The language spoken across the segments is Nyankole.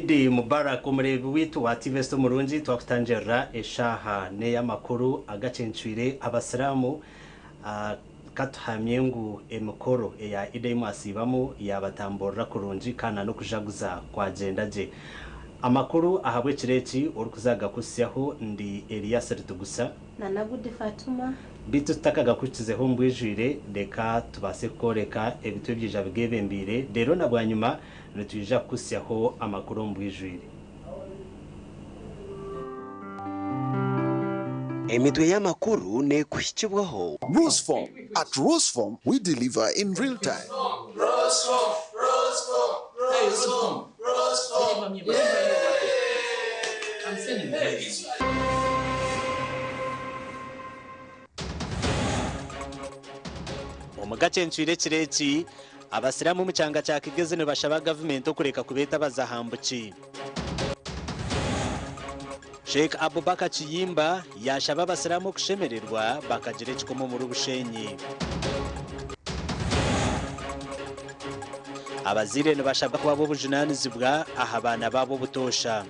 Eid Mubarak omureebi waitu wa TV Esita omurungi twakutangirira eshaaha n'eyamakuru agacencwire abasiraamu katuhamye ngu emikoro eya Eid ei mwasiibamu yabatamburira kurungi kandi na n'okujaguza kwagyenda gye. Amakuru ahabw'ekiro eki orikuza kugakuhitsyaho ndi Elias Ritugusa. Na Nagudi Fatuma. Beitu tutakagakuhikizeho omu bwijwire, reka tubaase kukworeka ebitwe ebyija bigeebembeire, reero na bwanyima nitwija kukuhitsyaho amakuru omu bwijwire. Emitwe y'amakuru neekuhikibwaho. Roseform. At Roseform, we deliver in real time. Omu gakyencwire ekiro eki, Abasiraamu omu kyanga kya Kigezi nibashaba gavumenti okureka kubeeta abazahambuki. Sheikh Abubaker Kiyimba yaashaba Abasiraamu okushemererwa bakagira ekikomo omuri Bushenyi. Abazaire nibashabwa kuba ab'obujunaanizibwa aha baana baabo obutoosha.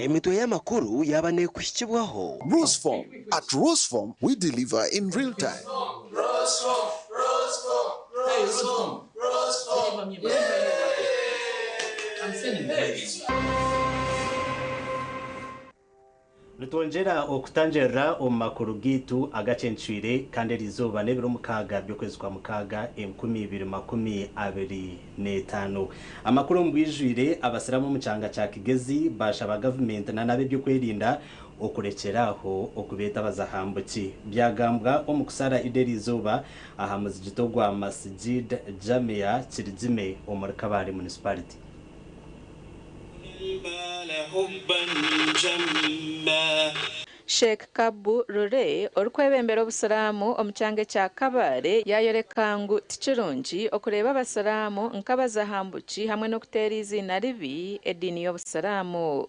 Emitwe y'amakuru yaaba neekuhikibwaho. Roseform. At Roseform, we deliver in real time. Nitwongyera okutangirira omu makuru gaitu agacencwire kandi eriizooba n'ebiro mukaaga by'okwezi kwa mukaaga 2025. Amakuru omu bwijwire, Abasiraamu omu kyanga kya Kigezi baashaba gavumenti na n'ab'ebyokwerinda okurekyera aho okubeeta abazahambuki. Byagambwa omu kusara Eid eriizooba aha muzigiti ogwa Masjid Jamia Kirigime omuri Kabale Municipality. Sheikh Kabu Lule orikwebembera obusiraamu omu kyanga ekya Kabale yayoreka ngu tikirungi okureeba abasiraamu nk'abazahambuki hamwe n'okuteera eiziina ribi ediini y'obusiraamu.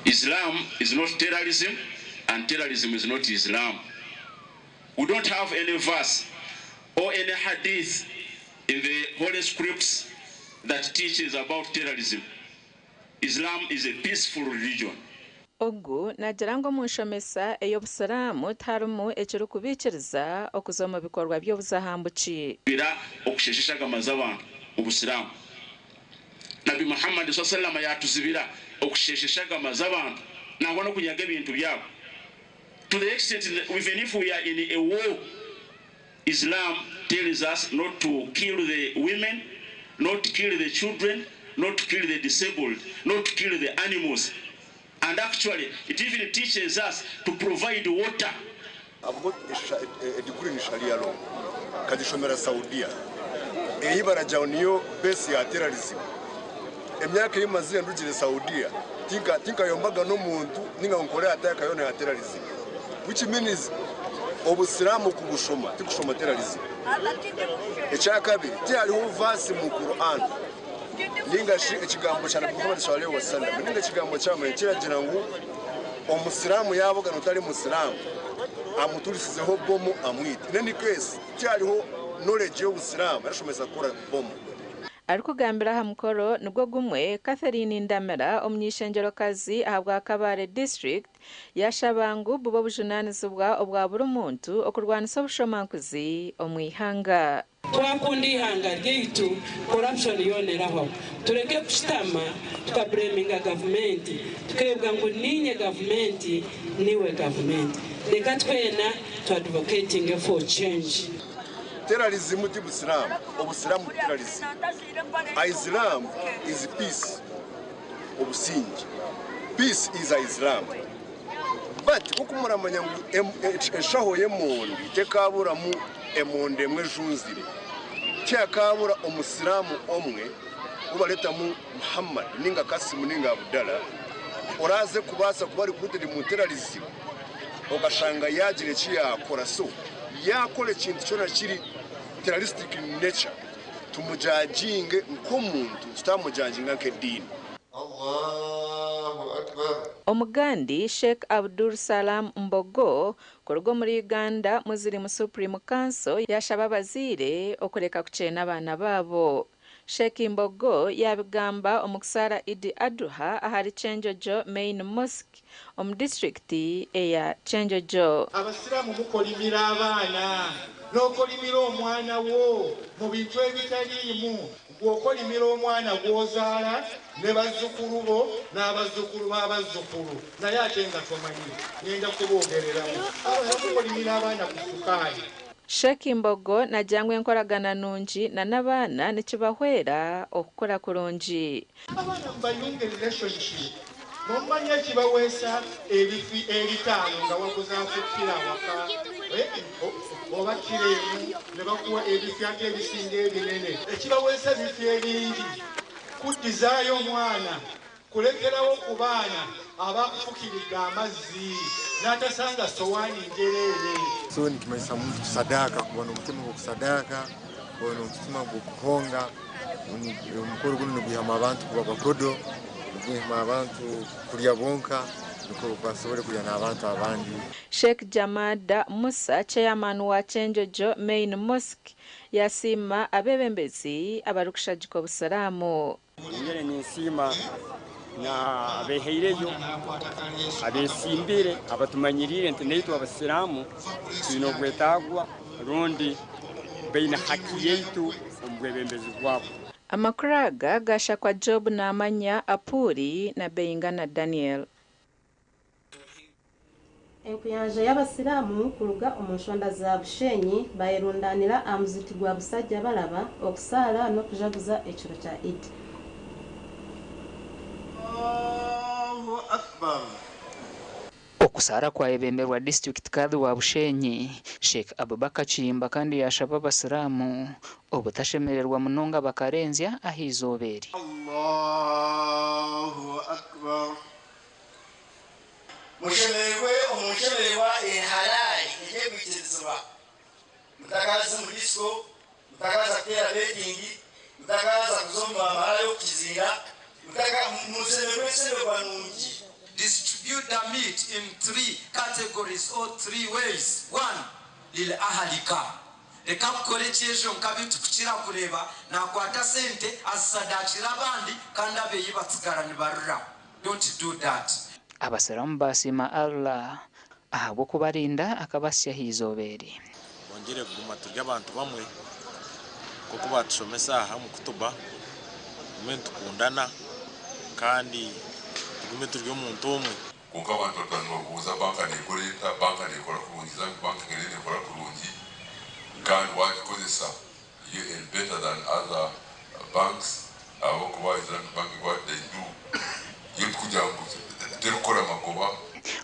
Islam is not terrorism and terrorism is not Islam. We don't have any verse or any hadith in the holy scripts that teaches about terrorism. Islam is a peaceful religion. Ogu naagira ngu omu nshomesa ey'obusiraamu tiharimu ekirikubaikiriza okuza omu bikorwa by'obuzahambuki. Bira okusheesha eshagama z'abantu Obusiraamu. Nabbi Muhammad swalla sallama yaatuzibira okusheesha eshagama z'abantu nangwa n'okunyaga ebintu byabo to the extent that even if we are in a war Islam tells us not to kill the women, not to kill the children, not to kill the disabled, not to kill the animals and actually it even teaches us to provide water. I've got a, a degree in Sharia law. Nkagishomera Saudia. Ei baragira ngu niyo base ya terrorism. Emyaka ei mazire ndugire Saudia, tinka tinkayombaga n'omuntu ninga ngu nkore attack yoona ya terrorism. Which means obusiraamu kubushoma tikushoma terrorism. Ekyakabiri, tihariho verse mu Quran ninga shi ekigambo kya Nabbi Muhammad swalla Alaihi wasallam ninga ekigambo kyamwe kiragira ngu omusiraamu yabugana otari musiraamu amuturisizeho bomu amwite. In any case, tihariho knowledge y'obusiraamu erashomesa kukora bomu. Arikugambira aha mukoro nigwo gumwe, Catherine Ndamira, omuny'eishengyerokazi ahabwa Kabale District yashaba ngu bube obujunaanizibwa obwa buri muntu okurwanisa obushomankuzi omu ihanga. Twakunda eihanga ryaitu, corruption yoona erahwaho. Tureke kushutama tukabureminga gavumenti, tukeebwa ngu niinye gavumenti, niiwe gavumenti. Reka twena tu advocatinge for change. Terrorism ti busiraamu, obusiraamu ti terrorism. Islam is peace, obusingye. Peace is Islam. But nk'oku muramanya ngu enshaho y'emondi tekaaburamu emondi emwe ejunzire, tihakaabura omusiraamu omwe ou baretamu Muhammad ninga Kasimu ninga Abdallah oraaze kubaasa kuba recruited mu terrorism okashanga yaagira eki yaakora. So yaakora ekintu kyona kiri terroristic in nature. Tumujajinge nk'omuntu, tutamujajinga nk'ediini. Omugandi Sheikh Abdul Salam Mbogo kuruga omuri Uganda Muslim Supreme Council yashaba abazaire okureka kukyena abaana baabo. Sheikh Mbogo yabigamba omu kusaara Idi Adhuha ahari Kyenjojo Main Mosque omu disitulikiti eya Kyenjojo. Abasiraamu mukolimira abaana, n'okolimira omwana wo mu bintu ebitaliimu. Bw'okolimira omwana gw'ozaala ne bazzukulu bo n'abazzukulu b'abazzukulu, naye ate nga tomanyi, ngenda kuboogereramu. Mukolimira abaana ku sukaali. Sheikh Mbogo nagira ngu enkoragana nungi na n'abaana nikibahwera okukura kurungi. Abaana mubayunge relationship, mumanye ekibaweesa ebifi ebitaano nga waguzaako kiro awaka, oba kiro emu ne bakuwa ebifi ate ebisinga ebinene. Ekibaweesa ebifi ebingi kuddizaayo omwana, kulekerawo ku baana abakufukiridde amazzi n'atasanga sowaani njereere. So nikimanyisa muntu kusadaka, kuba n'omutima gw'okusadaka, kuba n'omutima gw'okuhonga. Omukoro guno nigwihamu abantu kuba bakodo, nigwihamu abantu kurya bonka, nukwo basobole kurya n'abantu abandi. Sheikh Jamada Musa, chairman wa Kyenjojo Main Mosque, yasiima abeebembezi abarikushagika obusiraamu. Nyongere ninsiima na abehaireyo, abesimbire, abatumanyiriire nti naitwe abasiraamu twine obwetagwa rundi baine haki yaitu omu bwebembezi bwabo. Amakuru aga gashakwa Job Namanya Apuri na Beingana Daniel. Enkuyanja y'abasiraamu kuruga omu nshonda za Bushenyi bayerundanira aha muziti gwa Busajja Balaba okusaala n'okujaguza ekiro kya Eid. Okusaara kwayebemberwa district Kadhi wa Bushenyi Sheikh Abubakar Kiyimba kandi yashaba abasiraamu obutashemererwa munonga bakarenzya aha izooba eri. Allahu Akbar. Mushemererwe omu nshemererwa ehalali ery'ekwikirizibwa. Mutakaza omu disco, mutakaza kuteera betingi, mutakaza kuza omu bamaraaya okukizinga, mushemererwe enshemererwa nungi. Distribute the meat in 3 categories or 3 ways. 1, lil ahalika. Reka kukora ekyejo nka bintu kukira kureeba nakwata sente azisadakira abandi kandi abeeyi batsigara nibarira. Don't do that. Abasiraamu basiima Allah ahabw'okubarinda akabasya aha izooba eri. Bongere kuguma turi abantu bamwe nk'oku batushomesa aha omu kutuba, tugume nitukundana kandi tugume turi omuntu omwe. Kwonka abantu batanu nibabuuza banka neekora eta, banka neekora kurungi, banka ngeri neekora kurungi kandi wagikozesa yo eri better than other banks ahabw'okuba Islamic Bank what they do yo tikugira ngu terikukora amagoba.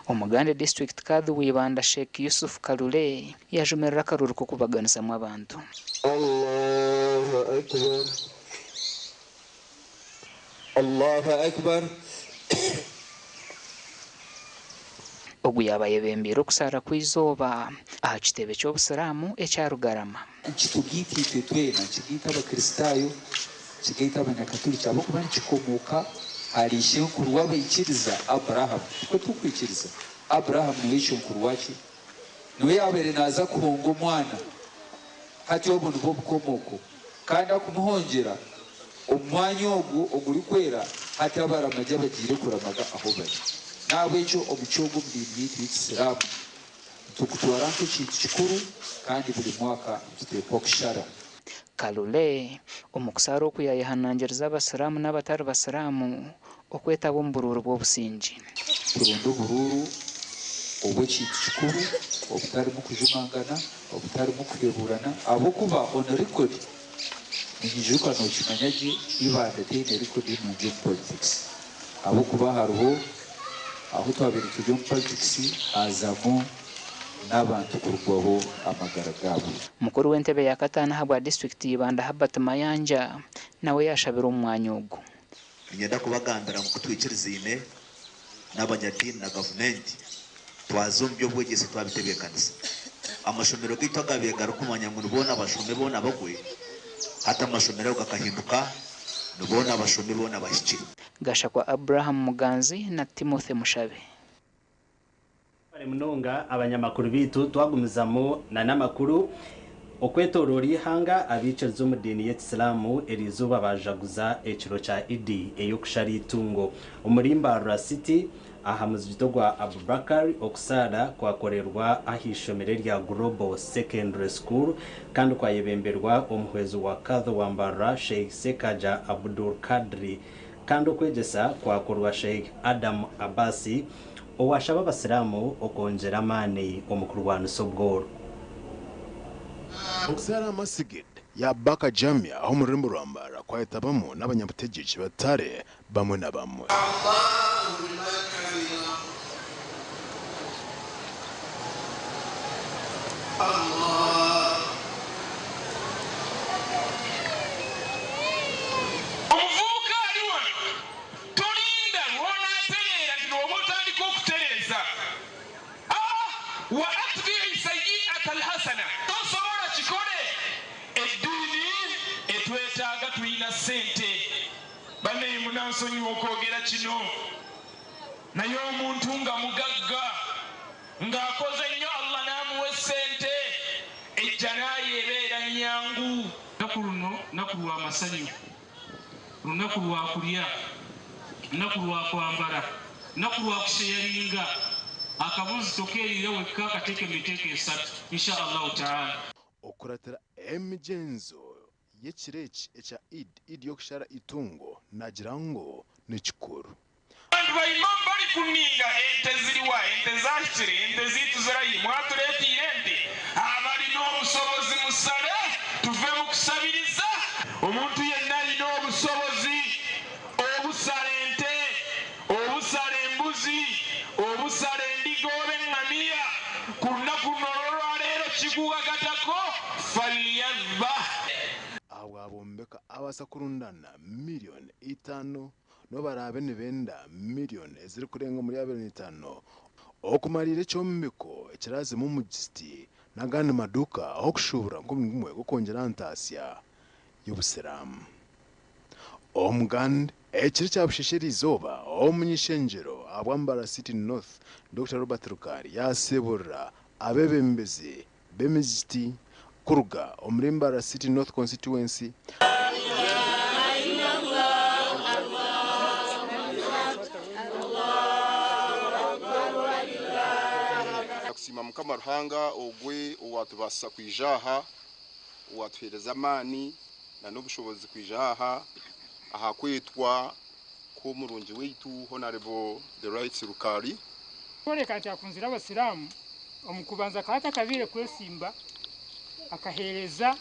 Omugande district Kadhi w'Ibanda Sheikh Yusuf Kalule yajumirira akaruru k'okubaganisamu abantu. Allahu Akbar. Allahu Akbar. Ogu yaba ayebembeire okusaara kw'eizooba aha kitebe ky'obusiraamu ekya Rugarama. Nikitugaita itwe twena, nikigaita Abakristaayo, nikigaita Abanyakaturiki ahabw'okuba nikikomooka ahari ishenkuru w'abaikiriza Abrahamu. Nikwo turikwikiriza. Abrahamu niwe ishenkuru waki? Niwe yaabaire naaza kuhonga omwana. Hati obwo nibwo bukomooko. Kandi akumuhongyera omu mwanya ogwo ogurikwera, hati abaramagi abagiire kuramaga aho bari. N'ahabw'ekyo omucwe ogu omu diini yaitu y'ekisiraamu nitukutwara nk'ekintu kikuru kandi buri mwaka nituteekwa kushara. Kalule omu kusaara oku yayehanangiriza abasiraamu n'abatari basiraamu okwetaba omu buruuru bw'obusingye. Turonde oburuuru obw'ekintu kikuru obutarimu kujumangana, obutarimu kuheburana ahabw'okuba on record ninyijuka nookimanya gye Ibanda teine record nungi omu politics ahabw'okuba hariho ahu twabaire turi omu politics haazamu n'abantu kurugwaho amagara gaabo. Mukuru w'entebe ya kataano ahabwa disiturikiti Ibanda Herbert Mayanja nawe yashabira omu mwanya ogu. Niinyenda kubagambira ngu ku twikirizaine n'abanyadiini na gavumenti, twaza omu by'obwegyese twabitebeekanisa. Amashomero gaitu agabaire garikumanya ngu ni boona bashome boona bagwe, Hati amashomero ago gakahinduka niboona abashomi boona bahikire. Gashakwa Abraham Muganzi na Timothy Mushabe. Mwebare munonga abanyamakuru baitu twagumizamu na n'amakuru. Okwetoroora eihanga abaikiriza omu diini y'ekisilamu eriizooba bajaguza ekiro kya Idi ey'okushara eitungo omuri Mbarara City aha muzigiti ogwa Abubakar. Okusaara kwakorerwa ah'eishomero erya Global Secondary School kandi kwayebemberwa omuhwezi wa Kadhi wa Mbarara Sheikh Sekaja Abdul Kadri kandi okwegyesa kwakorwa Sheikh Adam Abasi owashaba abasiraamu okwongyera amaani omu kurwanisa obworo. Okuzaara aha Masigid ya Baka Jamia ah'omu rurembo rwa Mbarara kwayetabamu n'abanyabutegyeki batari bamwe na bamwe. Omuvubuka ari wano, tolinda lw'onaatereera nti lw'oba otandika okutereeza. Ah! Wa atbi'i sayyi'ata alhasana. Tosobola kikole. Eddiini etwetaaga tulina ssente. Bannaye munansonyiwa okwogera kino, naye omuntu nga mugagga, ng'akoze nnyo Allah n'amuwa essente, ejjana ye ebeera nnyangu. Olunaku luno lunaku lwa masanyu, lunaku lwa kulya, lunaku lwa kwambara, lunaku lwa kusheyaringa. Akabuzi tokeeriire wekka kateeke mu miteeko esatu Insha Allahu Ta'ala. Okukuratira emigyenzo y'ekiro eki ekya Eid, Eid y'okushara eitungo, naagira ngu ni kikuru. Abantu ba Imam bari kuninga ente ziriwa? Ente zahikire? Ente zaitu zirahi? Mwatureteire ente? Abarina obusobozi musale tuve mukusabiriza. Omuntu yenna ayine obusobozi obusala ente, obusala embuzi, obusala endiga oba engamiya ku lunaku luno olwolwaleero kigugagatako falyadhbah. Ahabw'abombeka abaasa kurundana miriyoni itaano n'obu baraabe nibenda miriyoni ezirikurenga omuri 25 okumariira ekyombeko ekiraazemu omuzigiti n'agandi maduuka ah'okushuubura nk'omuringo gumwe gw'okwongyera aha ntaasya y'Obusiraamu. Omugand. Ekiro kya Busheeshe eriizooba, Omuny'ishengyero ahabwa Mbarara City North, Dokita Robert Rukari yaaseeburira abeebembezi b'emizigiti kuruga omuri Mbarara City North Constituency, Kusiima Mukama Ruhanga ogwe owatubaasisa kwija aha, owatuheereza amaani n'obushobozi kwija aha aha kwetwa kw'omurungi waitu Honarebo The Right Rukari. Kworeka nti akunzire Abasiraamu, omu kubanza akaba atakabaire kwesimba, akaheereza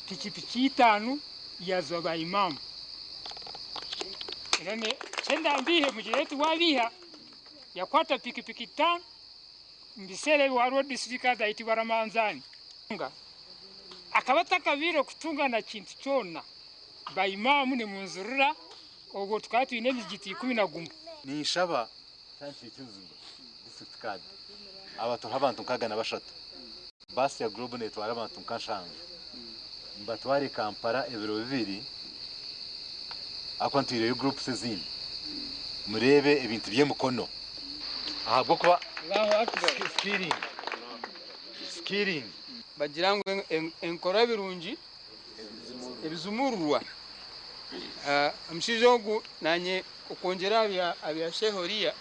pikipiki itaano yaaziha ba Imam. Era kyenda mbiihe mugire nti waabiiha, yakwata pikipiki itaano, omu biseera ebyo hariho disiturikiti ayetibwa Ramanzani. Akaba atakabaire kutunga na kintu kyona. Ba Imam nimunzirira, obwo tukaba twine emizigiti 11. Ninshaba kyankiikirizibwa district card abatwaho abantu 63 baasi ya Global netwara abantu nka nshanju mbatware Kampala ebiro bibiri ahakuba ntwireyo groups ezindi mureebe ebintu by'emikono ahabw'okuba skilling skilling. Bagira ngu enkora ebirungi ebizumururwa. Omushaija ogu nanye okwongyera aha bya Sheikh oriya,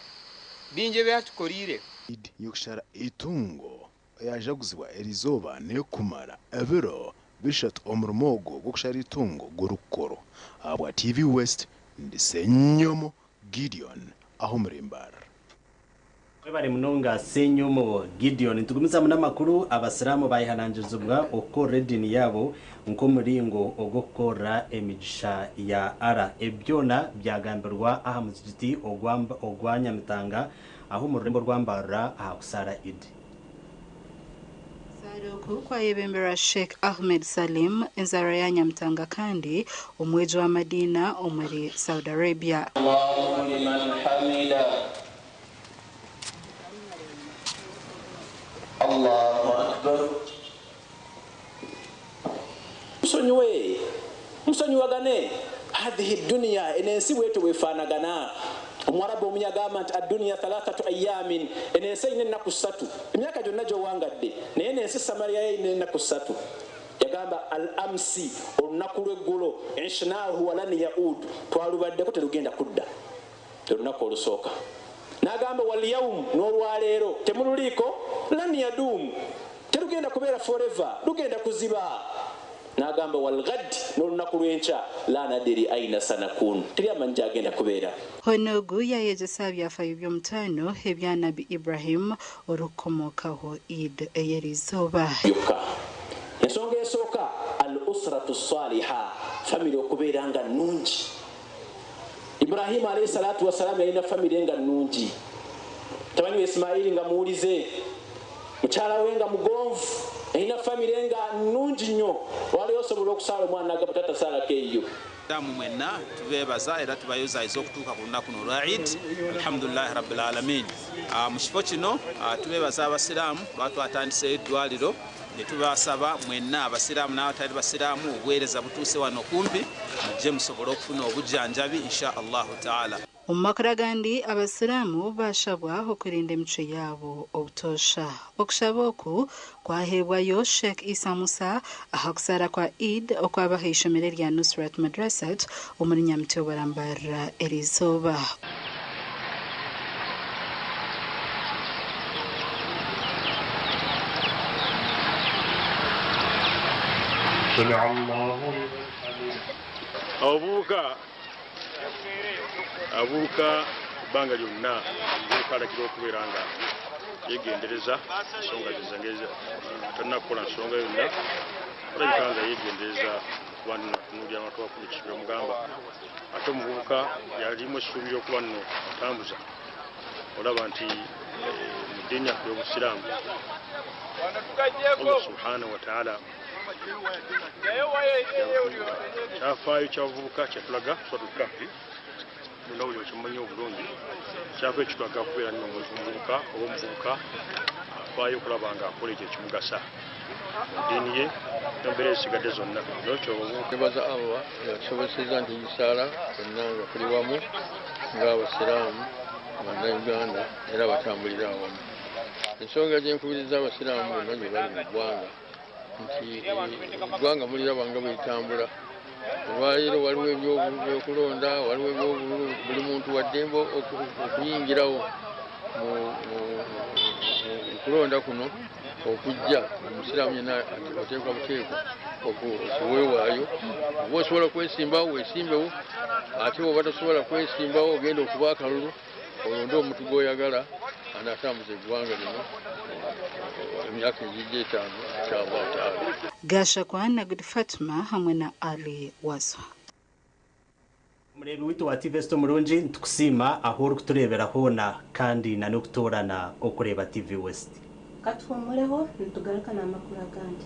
bingi ebi atukoreire. Eid y'okushara eitungo eyajaguzibwa eriizooba n'eyokumara ebiro bishatu omurimo ogwo gw'okushara eitungo gurikukorwa. Ahabwa TV West, ndi Ssenyomo Gideon ah'omuri Mbarara. Mwebare munonga Ssenyomo Gideon. Nitugumizamu n'amakuru, Abasiraamu bayehanangirizibwa okukorera ediini yaabo nk'omuringo ogw'okukorera emigisha ya Allah. Ebi byona byagambirwa aha muzigiti ogwa Nyamitanga ahu omu rurembo rwa Mbarara aha kusaara Eid. Okusaara oku kwayebemberwa Sheikh Ahmed Salim, enzaarwa ya Nyamitanga kandi omwegi wa Madina omuri Saudi Arabia. Musonyiwe, musonyiwagane. Hadhihi duniya, eno ensi bwetyo bwefaanagana. Omuwarabu omu yagamba nti adduniya thalathatu ayamin, eno ensi erina ennaku ssatu, emyaka gyonna gyowangadde, naye eno ensi samariya yo erina ennaku ssatu. Yagamba al amsi, olunaku lw'eggulo, ishnahu walan yaud, twalubaddeko terugenda kudda, olunaku olusooka. N'agamba wal yaum, n'olwaleero temululiiko, lan yadum, terugenda kubeera forever, lugenda kuziba. N'agamba wal ghad, n'olunaku lw'enkya, la nadiri aina sanakun, teri amanyi gyagenda kubeera. Honogu yayegyesa byafaayo by'omutaano ebya Nabi Ibrahim orikukomokaho Eid ey'erizooba. Yokka ensonga esooka, al usratu saliha, famire okubeera nga nnungi. Ibrahimu alayhi salatu wasalamu yalina famire nga nnungi, mutabani we Isimaili nga muwulize, mukyala we nga mugonvu, yalina famire nga nnungi nnyo. Waliwo osobola okusaala omwana nagamba taata saalako eyiyo. Abasiraamu mwenna tubeebaza era tubayozaayoza okutuuka ku lunaku luno olwa Eid. Alhamdulillahi rabbil alamin. Mu kifo kino tubeebaza abasiraamu lwa twatandiseeyo eddwaliro ne tubasaba mwenna abasiraamu n'abatali basiraamu, obuweereza butuuse wano kumpi, mujje musobole okufuna obujjanjabi insha Allahu taala. Omu makuru agandi, abasiraamu bashabwa okurinda emicwe yaabo obutoosha. Okushaba oku kwaheebwayo Sheikh Isa Musa aha kusaara kwa Eid okwabaho eishomero erya Nusrat Madrasat omuri Nyamutyobo Mbarara erizooba. Abavubuka abavubuka ebbanga lyonna omuvubuka alagirwa okubeera nga yeegendereza ensonga ze talina kukola nsonga yonna, alabika nga yeegendereza okuba nno atunuulira abantu abakulu kiki bamugamba. Ate omuvubuka yalimu essuubi ly'okuba nno atambuza, olaba nti mu ddiini yaffe y'Obusiraamu Allah subhanahu wa ta'ala kyafaayo ky'abavubuka kyatulaga Suratul Kahfi, mwenna buli okimanyi obulungi. Kyafaayo kitulaga okubeera nno omuntu omuvubuka oba omuvubuka afaayo okulaba nga akola ekyo ekimugasa mu ddiini ye n'embeera ezisigadde zonna. N'olwekyo abavubuka Twebaza Allah eyatusobosezza nti tugisaala ffenna nga tuli wamu ng'Abasiraamu, Bannayuganda era abatambulira awamu. Ensonga gye nkubiriza Abasiraamu bonna gye bali mu ggwanga nti eggwanga muliraba nga bwe litambula. Olwaleero waliwo ebyokulonda, waliwo ebyobululu, buli muntu wa ddembe okuyingirawo mu kulonda kuno okujja. Omusiraamu yenna oteekwa buteekwa okuweewaayo. Oba osobola kwesimbawo, weesimbewo, ate oba tosobola kwesimbawo ogenda okuba akalulu olonde omuntu gw'oyagala anaatambuza eggwanga lino emyaka egijja etaano inshallah taala. Gashakwa na Good Fatuma hamwe na Ali Waswa. Omureebi waitu wa TV West omurungi, nitukusiima ahu orikutureebera hoona kandi na n'okutoorana okureeba TV West. Katuhumureho, nitugaruka n'amakuru agandi.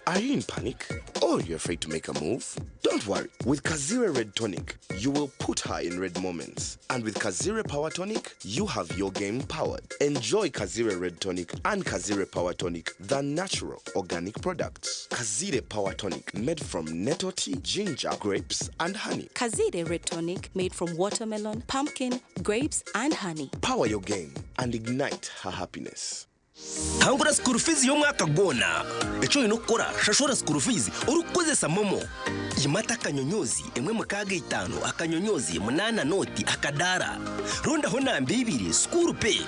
Are you in panic or you're afraid to make a move? Don't worry. With Kazire Red Tonic, you will put her in red moments. And with Kazire Power Tonic, you have your game powered. Enjoy Kazire Red Tonic and Kazire Power Tonic, the natural organic products. Kazire Power Tonic, made from nettle tea, ginger, grapes, and honey. Kazire Red Tonic, made from watermelon, pumpkin, grapes, and honey. Power your game and ignite her happiness. Hangura school fees y'omwaka gwona. Ekyo olina okukora, shashura school fees orikukozesa MoMo. Yimata akanyonyozi 165 akanyonyozi 8 noti akadaara. Rondaho namba 2 school pay.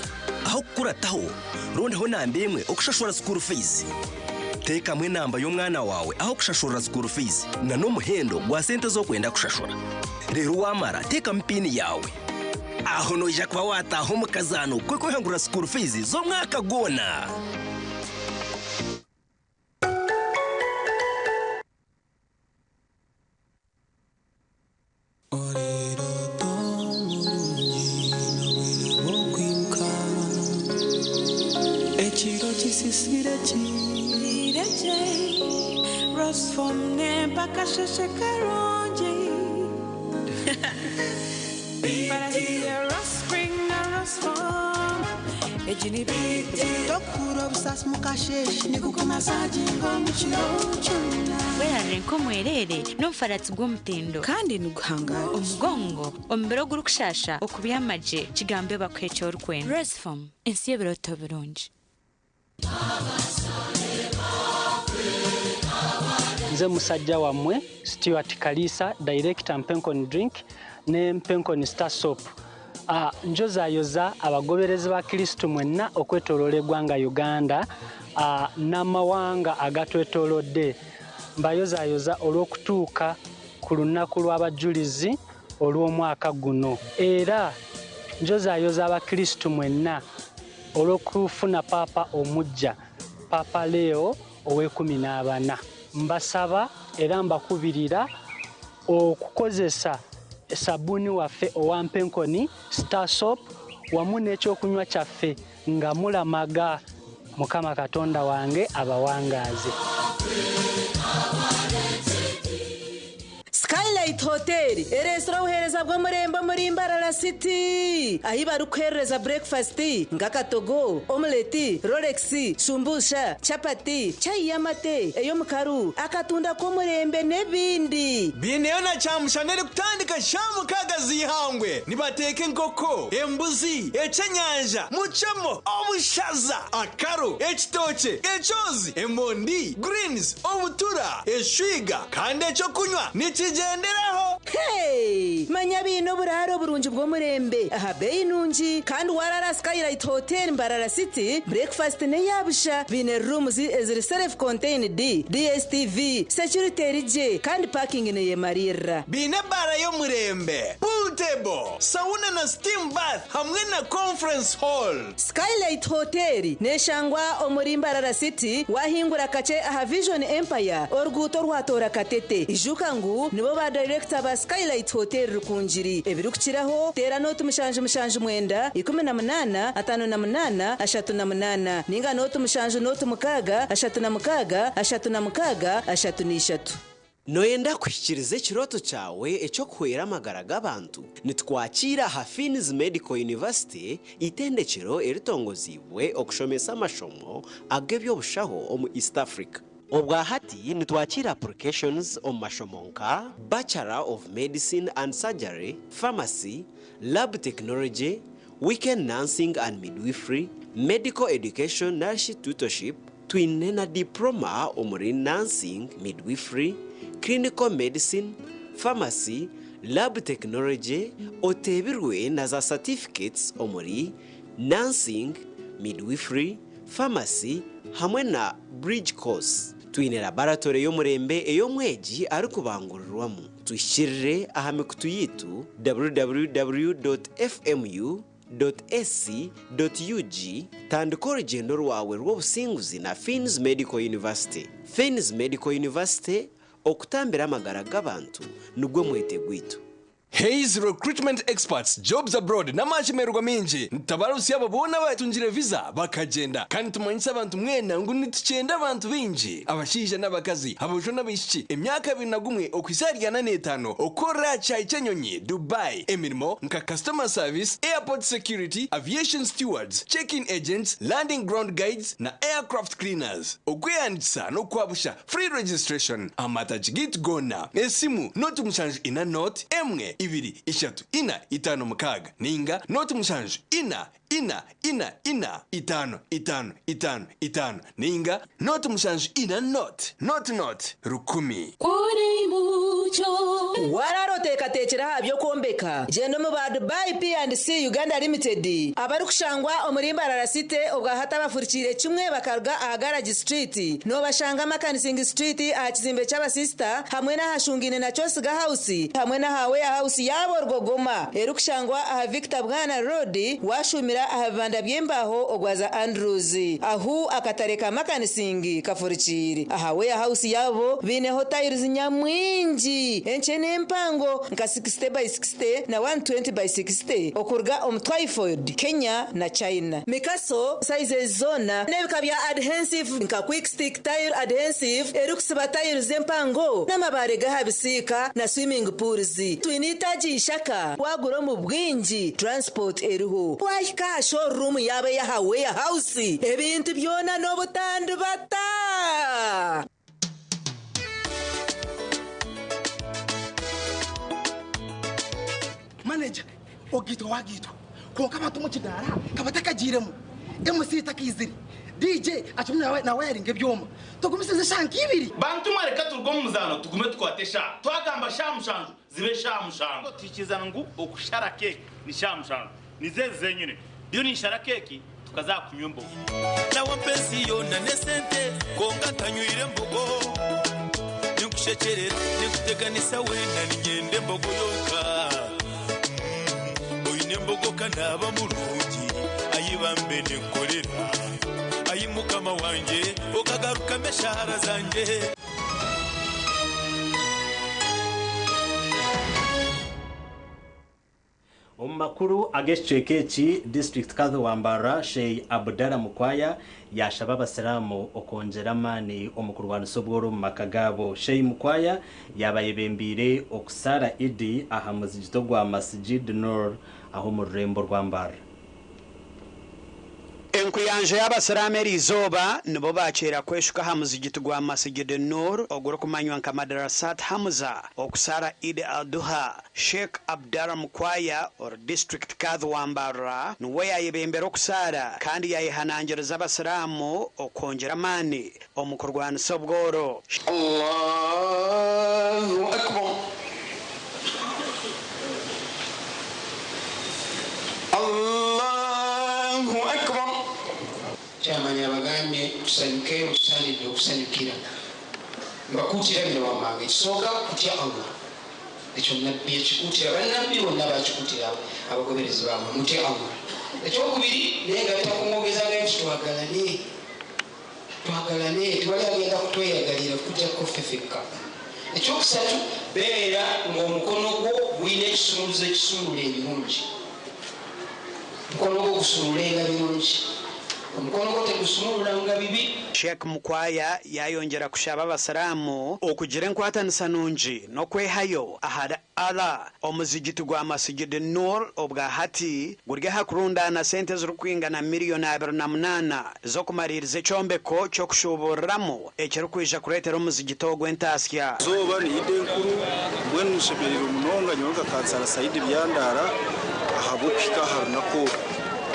Aho kukurataho rondaho namba 1 okushashura school fees. Teekamu enamba y'omwana waawe aho kushashurira school fees na n'omuhendo gwa sente z'okwenda kushashura. Reero wamara teekamu piini yaawe. Aho noija kuba waataaha omu kazaano k'okwehangurira school fees z'omwaka gwona. Ekiro kisisire ki Mpurire gye Rosfom n'empakasheshe karungi Barahiye Rospring na Rosfom Egi ni biti Tokura obusasi mukasheshe nikukomasaginga omukiro kyona Werarire nk'omwerere n'omufaratsi gw'omutindo kandi niguhangara omugongo omubiri ogurikushasha okubyama gye kigambe bakuha eki orikwenda Rosfom ensi y'ebiroto birungi. Nze musajja wammwe Stuart Kalisa, director Mpenkoni Drink ne Mpenkoni Star Soap. Ah, njozayoza abagoberezi ba Kristo mwenna okwetoloola eggwanga Uganda ah, n'amawanga agatwetoolodde. Mbayozayoza olw'okutuuka ku lunaku lw'abajulizi olw'omwaka guno. Era njozayoza abakristu mwenna olw'okufuna paapa omuggya, Paapa Leo ow'ekumi n'abana. Mbasaba era mbakubirira okukozesa sabbuuni waffe owa Mpenkoni Star Soap wamu n'ekyokunywa kyaffe nga mulamaga. Mukama Katonda wange abawangaaze. Skylight Hotel ereetsire obuheereza bw'omurembe omuri Mbarara City ahu barikuheereza breakfast nk'akatogo, omelette, rolex, shumbusha, chapati, chai y'amate, ey'omukaru, akatunda k'omurembe n'ebindi. Biineyo na kyamushana erikutandika shaaha mukaaga z'eihangwe. Nibateeka enkoko, embuzi, ekyenyanja, mucemo, obushaza, akaro, ekitookye, ekyozi, emondi, greens, obutura, eshwiga kandi ekyokunywa nikigyenderaho. Hey! Manya biine oburaaro burungi bw'omurembe aha beeyi nungi kandi warara Skylight Hotel Mbarara City breakfast n'eyabusha biine rooms eziri self contained, DSTV, security eri gye kandi parking neyemarira. Biine ebaara y'omurembe, pool table, sauna na steam bath hamwe na conference hall. Skylight Hotel neshangwa omuri Mbarara City wahingura kakye aha Vision Empire oruguuto orwatoora Katete. Ijuka ngu nibo ba director ba Skylight Hotel Rukungiri. Ebirikukiraho teera nooti 779 18 58 38 ninga nooti 7 nooti 6 36 36 33. Nooyenda kuhikiiriza ekirooto kyawe eky'okuhwera amagara g'abantu? Nitukwakiira aha Finn's Medical University, eitendekyero eritongoziibwe okushomesa amashomo ag'eby'obushaho omu East Africa. Obwa hati nitwakiira applications omu mashomo nka, Bachelor of Medicine and Surgery, Pharmacy, Lab Technology, Weekend Nursing and Midwifery, Medical Education narishi Tutorship, Twine na Diploma omuri Nursing, Midwifery, Clinical Medicine, Pharmacy, Lab Technology, oteebirwe na za Certificates omuri Nursing, Midwifery, Pharmacy hamwe na Bridge Course. Twine Laboratory y'omurembe ei omwegi arikubangurirwamu. Tuhikirire aha mikutu yaitu www.fmu. Ac.ug Tandika orugyendo rwawe rw'obusinguzi na Finn's Medical University. Finn's Medical University, okutambira amagara g'abantu nigwo mwete gwaitu. Hays Recruitment Experts, Jobs Abroad n'amashemererwa maingi nitutabarutsya abo boona abatungire visa bakagyenda kandi nitumanyisa abantu mwena ngu nitukyenda abantu baingi abashaija n'abakazi, aboojo n'abaishiki emyaka 21 okuhitsya ahari 45 okukorera aha kishaayi ky'enyonyi Dubai emirimo nka Customer Service, Airport Security, Aviation Stewards, Check-in Agents, Landing Ground Guides na Aircraft Cleaners. Okwehandiikisa n'okwabusha, Free Registration, Amatagi gaitu goona, esimu, 0 7 0 1 2 3 4 5 6 ninga 0 7 4 4 4 4 5 5 5 5 ninga 0 7 4 0 0 0 1000. Kuri mucyo. Warara oteekateekire aha by'okwombeka? Gyenda omu ba Dubai P&C Uganda Limited abarikushangwa omuri Mbarara City obwahati abafurikiire kimwe bakaruga aha Garage Street. Noobashanga Makanising Street aha kizimbe ky'abasisita hamwe n'ahashungaine na Kyosiga House hamwe n'aha Warehouse yaabo Rugogoma erikushangwa aha Victor Bwana Road waashuumira aha bibanda by'embaaho ogwaza Andrews ahu akatare ka Makanising kafurikiire. Aha Warehouse yaabo baineho tiles nyamwingi. Tiles enkye n'empango nka 60 by 60 na 120 by 60 okuruga omu Twyford, Kenya na China. Mikaso sizes zoona n'ebika bya adhensive nka Quick Stick Tile Adhensive erikusiba tiles empango n'amabaare g'aha bisiika na swimming pools. Twine eitaagi Ishaka, waagura omu bwingi transport eriho. Waahika aha showroom yaabo ey'aha Warehouse ebintu byona n'obutandibata. Manager, ogaitwa wagaitwa kwonka abantu omu kidaara kabatakagiiremu, MC takaizire, DJ akirimu nawayaringa ebyoma, tugumisirize eshaaha nka ibiri. Bantu mwe reka turuge omu muzaano tugume tukwate eshaaha. Twagamba shaaha mushanju zibe shaaha mushanju. Twikiriza ngu okushara keeki ni shaaha mushanju. Nizo ezi zenyine. Ndiyo ninshara keeki tukaza aha kunywa embogo. Nawe mpa ensi yoona n'esente kwonka ntanywire mbogo. Ninkushekyerera, ninkuteganisa weena niinyenda embogo yonka. Oine embogo ka naaba murungi, ai bambe ninkukorera. Ai Mukama wangye, okagarukamu eshaara zangye. Omu makuru ag'ekicweka eki, Disiturikiti Kadhi wa Mbarara, Sheikh Abdallah Mukwaya yaashaba abasiraamu okwongyera amaani omu kurwanisa obworo omu maka gaabo. Sheikh Mukwaya yaaba ayebembeire okusaara Idi aha muzigiti ogwa Masjid Noor aha omu rurembo rwa Mbarara. Enkuyanja y'abasiraamu eriizooba nibo baakyera kweshuka aha muzigiti gwa Masjid Noor ogurikumanywa nka Madrasat Hamza okusaara Eid al-Duha. Sheikh Abdallah Mukwaya ori District Kadhi wa Mbarara niwe yaayebembera okusaara kandi yaayehanangiriza abasiraamu okwongyera amaani omu kurwanisa obworo. Allahu Akbar Allahu Akbar. Chairman abagambye tusanyuke wetusaanidde okusanyukira. Mbakuutira bino wammanga, ekisooka kutya Allah. Ekyo Nabbi yakikuutira, bannabbi bonna baakikuutira abagoberezi baabwe, mutye Allah. Ekyokubiri naye ngatta ku mwogezi agambye nti twagalane, twagalane, tewali agenda kutweyagalira okuggyako ffe fekka. Ekyokusatu, beera ng'omukono gwo gulina ekisumuluzo ekisumulula ebirungi. Omukono gwo gusumululenga birungi, omukono gwo tegusumululanga bibi. Sheikh Mukwaya yayongyera kushaba abasiraamu okugira enkwatanisa nungi n'okwehayo ahari Allah. Omuzigiti gwa Masjid Noor obwa hati guri aha kurundaana sente ezirikwingana miriyoni 28 z'okumariiriza ekyombeko ky'okushuuburiramu ekirikwija kureetera omuzigiti ogu entaasya. Eizooba ni Idi enkuru, mbwenu nshemereirwe munonga nyowe nka Kansara Saidi Byandaara ahabw'okuhika aha runaku oru.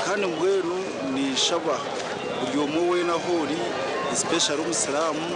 Kandi mbwenu ninshaba buri omwe weena ahu ori especially omusiraamu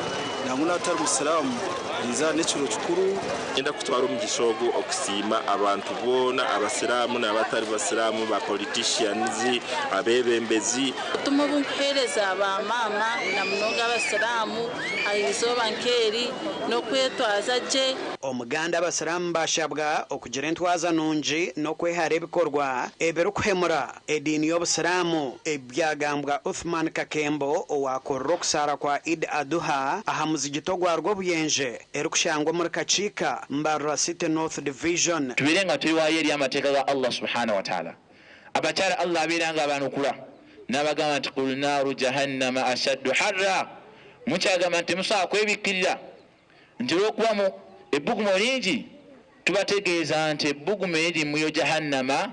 nangwa n'atari musiraamu eriizooba n'ekiro kikuru. Niinyenda kutwara omugisha ogu okusiima abantu boona abasiraamu n'abatari basiraamu, ba politicians, abeebembezi. Obutumwa obu nkuheereza ba maama na munonga abasiraamu aha izooba nk'eri n'okwetwaza gye. Omuganda abasiraamu bashabwa okugira entwaza nungi n'okwehara ebikorwa ebirikuhemura ediini y'obusiraamu. Ebi byagambwa Uthman Kakembo owaakorire okusaara kwa Eid Adhuha aha muzigiti ogwa Rwobuyenje erikushangwa omuri Kakiika, Mbarara City North Division. Tubeere nga twewaayo eri amateeka ga Allah subhana wataala. Abakyala Allah abeera nga abanukula n'abagamba nti qul naaru jahannama ashaddu harra, mukyagamba nti temusobola kwebikkirira nti olw'okuba mu ebbugumo lingi, tubategeeza nti ebbugumo eriri mu muliro Jahannama,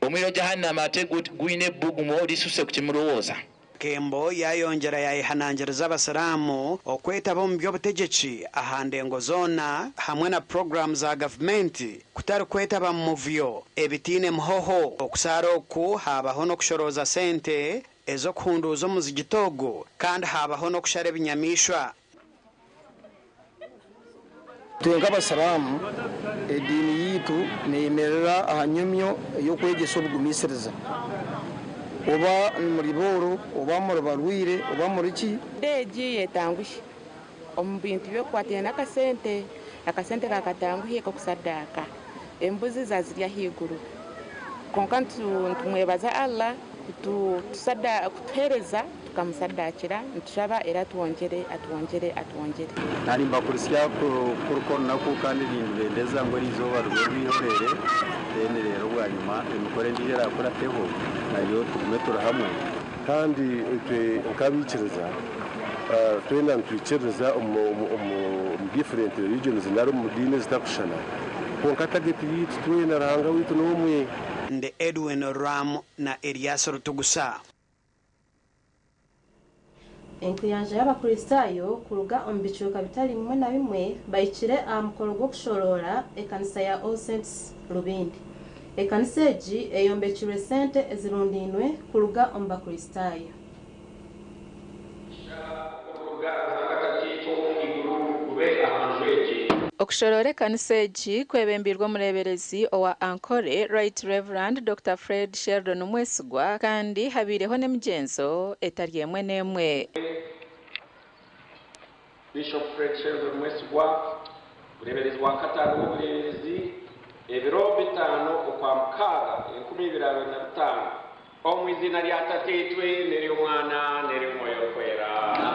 omuliro Jahannama ate gulina ebbugumo lisusse ku kyemulowooza. Kembo yayongyera yayehanangiriza abasiraamu okwetaba omu by'obutegyeki aha ndengo zoona hamwe na puroguraamu za gavumenti kutari kwetaba mu muvuyo ebitaine muhoho. Okusaara oku haabaho n'okushorooza sente ez'okuhunduuza omuzigiti ogu kandi haabaho n'okushara ebinyamaishwa. Itwe nk'Abasiraamu, ediini yaitu neyemerera aha nyomyo ey'okwegyesa obugumisiriza. Oba muri booro, oba muri barwaire, oba muri ki. Egi etanguhi omu bintu by'okukwatiraine n'akasente, akasente kaakatanguhi k'okusadaaka. Embuzi zaazirya ahaiguru. Kwonka nitumwebaza Allah kutuheereza Tukamusadakira nitushaba era atwongyere atwongyere atwongyere. Narimbakurisya kuruka orunaku kandi nindubendeza ngu eriizooba ribe orwihorere then reero bwanyima emikoro endiijo erakurateho nayo tugume turi hamwe. Kandi itwe nk'abaikiriza twena nitwikiririza omu different religions nari omu diini ezitarikushushana kwonka target yaitu twena Ruhanga waitu n'omwe. Ndi Edwin Ram na Erias Rutugusa. Enkuyanja y'Abakristaayo kuruga omu bicweka bitari bimwe na bimwe bahikire aha mukoro gw'okushoroora ekanisa ya All Saints Rubindi. Ekanisa egi eyombekirwe sente ezirundainwe kuruga omu Bakristaayo. Okushoroora ekanisa egi kwebembeirwe omureeberezi owa Ankole, Right Rev. Dokita Fred Sheldon Mwesigwa kandi habaireho n'emigyenzo etari emwe n'emwe. Bishop Fred Sheldon Mwesigwa, Omureeberezi wa kataano w'obureeberezi, ebiro bitaano Okwamukaaga 2025, Omu iziina rya Tataitwe n'ery'Omwana n'ery'Omwoyo Orikwera.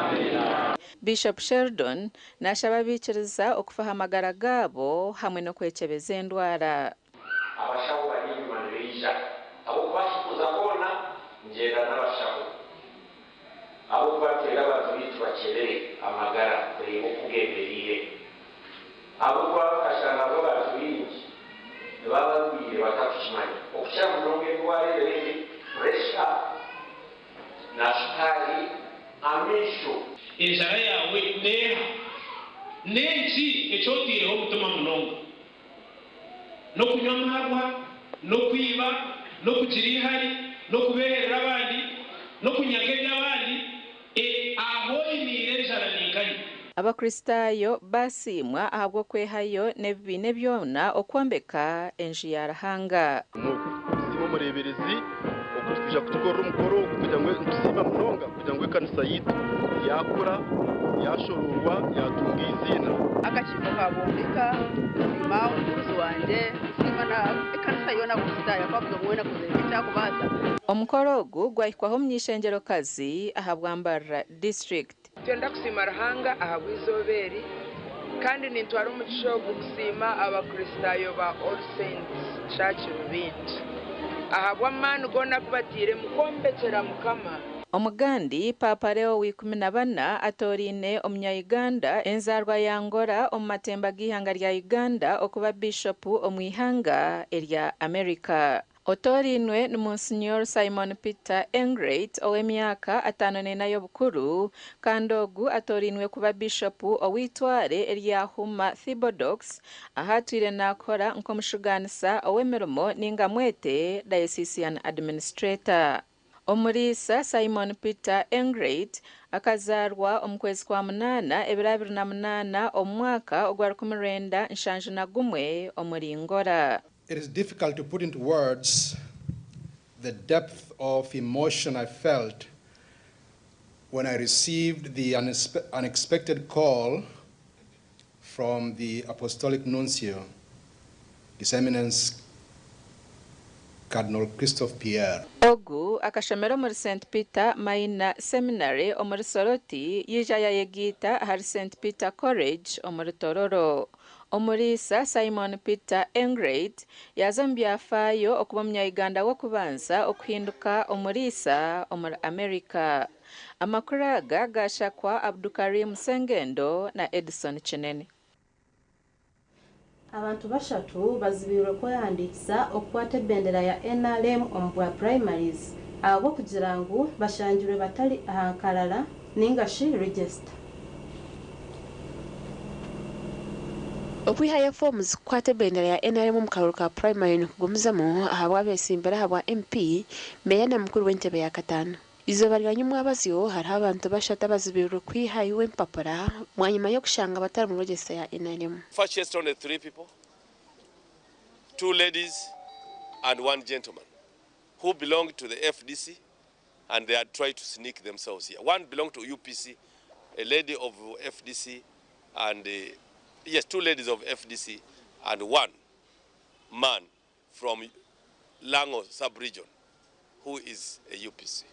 Amiina. Bishop Sheldon nashaba abaikiriza okufa aha magara gaabo hamwe n'okwekyebeza endwara. Abashaho bari enyima nibaija. Ahabw'okuba ahi kuza hoona ngyenda n'abashaho. Ahabw'okuba nitwenda abantu baitu bakyebere amagara kureeba oku gemereire. Ahabw'okuba bakashanga ngu abantu baingi nibaba barwaire batarikukimanya. Okukira munonga endwara ezo ezi, puresha na shukaari, amaisho. Enjara yaawe n'eha? N'enki eki otaireho omutima munonga? N'okunywa amaarwa, n'okwiba, n'okugira eihari, n'okubeeherera abandi, n'okunyaga eby'abandi? E Aho oiniire enjara ni nkahi? Abakristaayo baasiimwa ahabw'okwehayo n'ebibiina byona okwombeka enju ya Ruhanga. Kusiima omureeberezi okwija kutukorera omukoro ogu kugira ngu nitusiima munonga kugira ngu ekanisa yaitu yaakura, yaashoroorwa, yaatunga eiziina. Akakiiko kabombeka nsiima omugurusi wangye nsiima na ekanisa yoona Abakristaayo ahakuba buri omwe weena akozire eki arikubaasa. Omukoro ogu gwahikwaho omuny'eishengyero-kazi ahabwa Mbarara District. Nitwenda kusiima Ruhanga ahabw'eizooba eri, kandi nintwara omugisha ogu kusiima Abakristaayo ba All Saints Church Rubindi ahabw'amaani goona agu batairemu kwombekyera Mukama. Omugandi, Paapa Leo w'ikumi na bana atooraine Omunya-Uganda enzaarwa ya Angola omu matemba g'eihanga rya Uganda okuba Biishopu omu ihanga erya America. Otoorainwe ni Munsinyoor Simon Peter Engleit ow'emyaka 54 y'obukuru kandi ogu atoorainwe kuba Biishopu ow'eitware erya Houma Thibodeaux ahu atwire naakora nk'omushugaanisa ow'emirimo ninga mwete Diocesan Administrator. Omuriisa Simon Peter Engleit akazaarwa omu kwezi kwa munaana ebiro 28 omu mwaka ogwa 1971 omuri Ngora. It is difficult to put into words the depth of emotion I felt when I received the unexpected call from the Apostolic Nuncio, His Eminence Cardinal Christophe Pierre. Ogu akashomera omuri St Peter Minor Seminary omuri Soroti yaija yayegaita ahari St Peter College omuri Tororo. Omuriisa Simon Peter Engleit yaaza omu byafaayo okuba Omunya-Uganda w'okubanza okuhinduka omuriisa omuri America. Amakuru aga gaashakwa Abdukarim Sengendo na Edson Kinene. Abantu bashatu bazibiirwe kwehandiikisa okukwata ebendera ya nrm omu bwa primaries ahabw'okugira ngu bashangirwe batari aha nkarara ninga shi register. Okwihayo foomu zikukwata ebendera ya nrm omu karuuru ka primary nikugumizamu ahabw'abetsimbire ahabwa MP, Meeya na mukuru w'entebe ya kataano. Eizooba rya nyimwabazyo hariho abantu bashatu abazibiirwe kwihayo empapura bwanyima y'okushanga batari mu register ya nrm. First only three people, two ladies and one gentleman who belonged to the FDC and they had tried to sneak themselves here. One belonged to UPC, a lady of FDC and yes, two ladies of FDC and one man from Lango sub-region who is a UPC.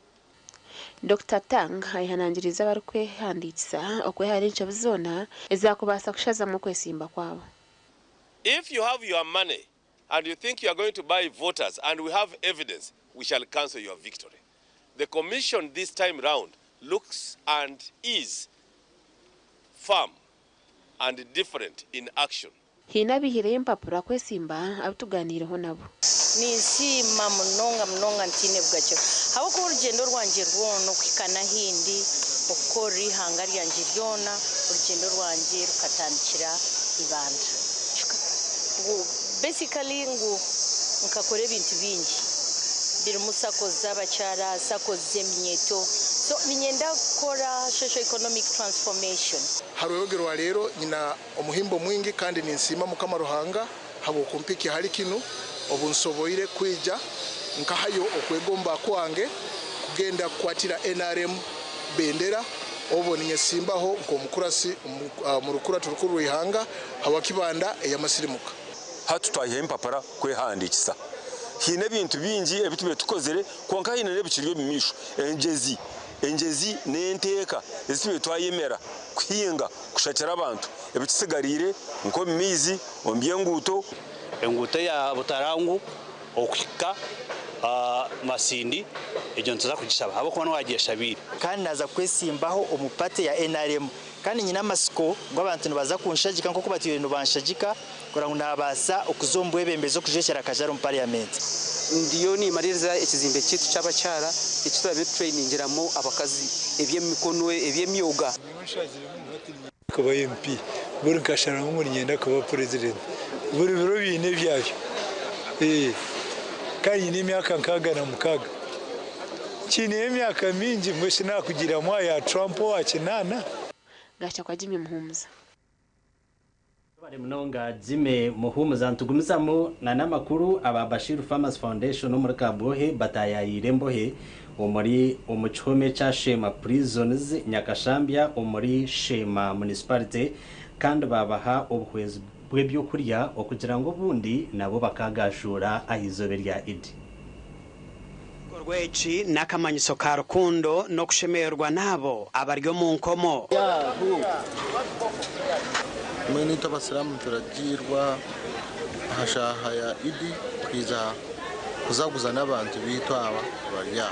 Dokita Tang ayehanangiriize abarikwehandiikisa okwehara enshobi zoona ezaakubaasa kushazamu okwesimba kwabo. If you have your money and you think you are going to buy voters and we have evidence, we shall cancel your victory. The commission this time round looks and is firm and different in action. Haine abaihireyo empapura kwesimba abu tugaaniireho nabo. Ninsiima munonga munonga ntiine bugaciro ahabw'okuba orugyendo rwangye rwona okuhika n'ahi ndi okukorera eihanga ryangye ryona orugyendo rwangye rukatandikira Ibanda. Ngu basically ngu nkakora ebintu bingi birimu SACCOs z'abakyara, SACCOs z'eminyeeto so niinyenda kukora socio economic transformation. Ha rwebagyo rwa leero nyina omuhimbo mwingi kandi ninsiima Mukama Ruhanga habw'okumpikya hali kinu obu nsoboire kwija nkahayo okwegomba kwange kugenda kukwatira nrm bendera obwo ninyesimbaho nk'omukurasi omu rukurato rukuru rw'ihanga habwa Kibanda ey'amasirimuka. Hati twayihayo empapura kwehandiikisa. Haine ebintu bingi ebi tubaire tukozire kwonka haine n'ebikiri omu maisho. Engyezi engyezi n'enteeka ezi tubaire twayemera kuhinga kushakira abantu ebitusigariire nk'omu maizi, omu by'enguuto. Enguuto eya Butarangu okuhika Masindi egyo nituza kugishaba ahabw'okuba niwe waagyeshabiire. Kandi naaza kwesimbaho omu party ya nrm kandi nyine amatsiko ngu abantu nibaza kunshagika nk'oku batwire nibanshagika kureba ngu nabaasa okuza omu bwebembezi okujwekyera Kajari omu parliament. Ndiyo nimaririza ekizimbe kyaitu ky'abakyara eki turabe nitutureyiningyiramu abakazi eby'emikono, eby'emyoga. Kuba MP buri nkasharamu ngu niinyenda kuba purezidenti. Buri biro biine ebyabyo. Kandi nyine emyaka 66. Nkiineyo emyaka mingi mbwenu shi naakugiramu aha ya Trump owa kinaana? Gacha kwa Jimmy Muhumuza. Webare munonga Jimmy Muhumuza. Nitugumizamu na n'amakuru aba Bashir Farmers Foundation omuri Kabwohe bataayayiire embohe omuri omu kihome kya Sheema Prisons Nyakashambya omuri Sheema Municipality kandi baabaha obuhwezi bw'ebyokurya okugira ngu obundi nabo bakaagaashuura aha izooba erya Eid. Ekikorwa eki n'akamanyiso ka rukundo n'okushemererwa n'abo abari omu nkomo. Mbwenu itwe abasiraamu nituragiirwa aha shaaha ya Idi kwija kuzaguza n'abantu baitu aba abari aha.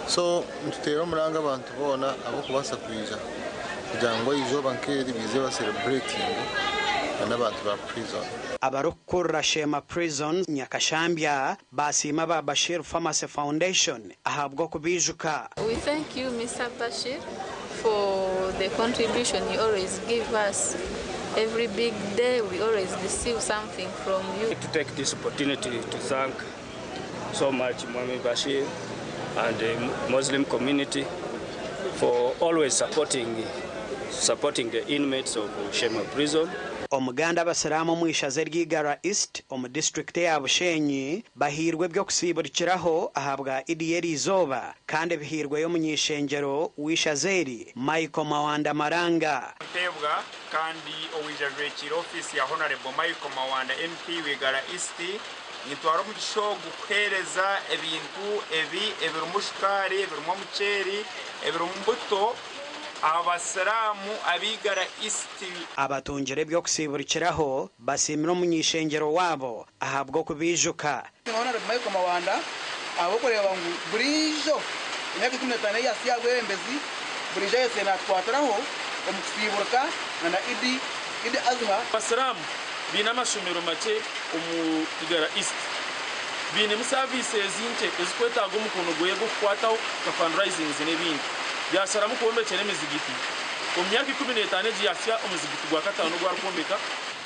So nituteera omuranga abantu boona abarikubaasa kwija kugira ngu eizooba nk'eri baije basereburetinge n'abantu ba prison. Abarikukurira Sheema Prison Nyakashambya baasiima aba Bashir Pharmacy Foundation ahabw'okubaijuka. We thank you Mister Bashir for the contribution you always give us every big day we always receive something from you. To take this opportunity to thank so much Mwami Bashir and the Muslim community for always supporting supporting the inmates of Shema prison. Omuganda Abasiraamu omu ishaza ery'Igara East omu disiturikiti eya Bushenyi bahairwe eby'okusiiburikiraho ahabwa Idi y'eriizooba kandi bihairweyo omuny'eishengyero w'eishaza eri, Michael Mawanda Maranga. Nteebwa kandi owaija ajwekiire ofiisi ya Honarebo Michael Mawanda MP w'Igara East, Nitwara omugisha ogu kuheereza ebintu ebi ebirimu shukaari, ebirimu omuceeri, ebirimu buto aha basiraamu ab'Igara East. Abatungire eby'okusiiburikiraho basiimire omuny'eishengyero waabo ahabw'okubaijuka. Hon. Michael Mawanda ahabw'okureeba ngu buriijo emyaka 15 ei yaasiya aha bwebembezi, buriijo ayetsire naatukwatiraho omu kusiiburika na na Idi Idi Azha. Abasiraamu baine amashomero makye omu Igara East. Bainemu saviisi ezi nkye ezikwetaaga omukono gweye gw'okukwataho nka fundraisings n'ebindi. Yasharamu kubombekyera emizigiti. Omu myaka 15 egi yahitsya omuzigiti gwa kataano ogu arikwombeka.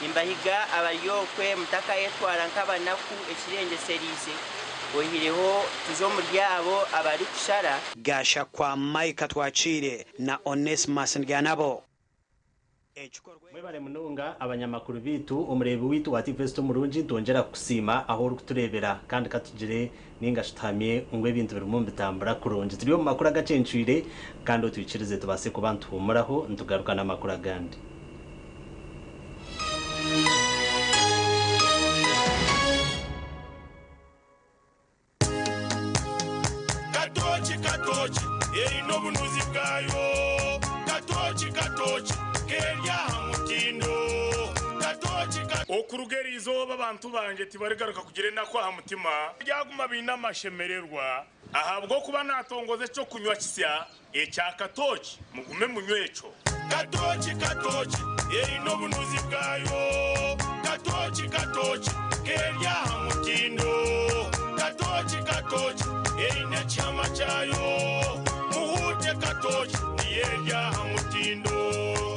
Nimbahiga abari okwe mutakayetwara nk'abanaku ekirengyesereize, oihireho tuze omuri abo abarikushara. Gashakwa Micah Twakiire na Onesmus Ndyanabo. Mwebare munonga abanyamakuru baitu, omureebi waitu wa TV Zito Omurungi nitwongyera kukusiima ahu orikutureebera kandi katugire ninga shi tuhamye ngu ebintu birimu nibitambura kurungi. Turi omu makuru agacencwire kandi otwikirize tubaase kuba nituhuumuraho nitugaruka n'amakuru agandi. Katooki, katooki. Eine obunuzi bwayo. Katooki katooki keri aha mutindo. Katooki ka. Okuruga eri izooba abantu bangye tibarigaruka kugira enaku aha mutima, baryaguma baine amashemererwa, ahabw'okuba naatongoza eky'okunywa kisya ekya katooki, mugume munywe ekyo. Katooki katooki eine obunuzi bwayo. Katooki katooki keri aha mutindo. Katooki katooki eine ekihama kyayo. Muhuute katooki niyo eri aha mutindo.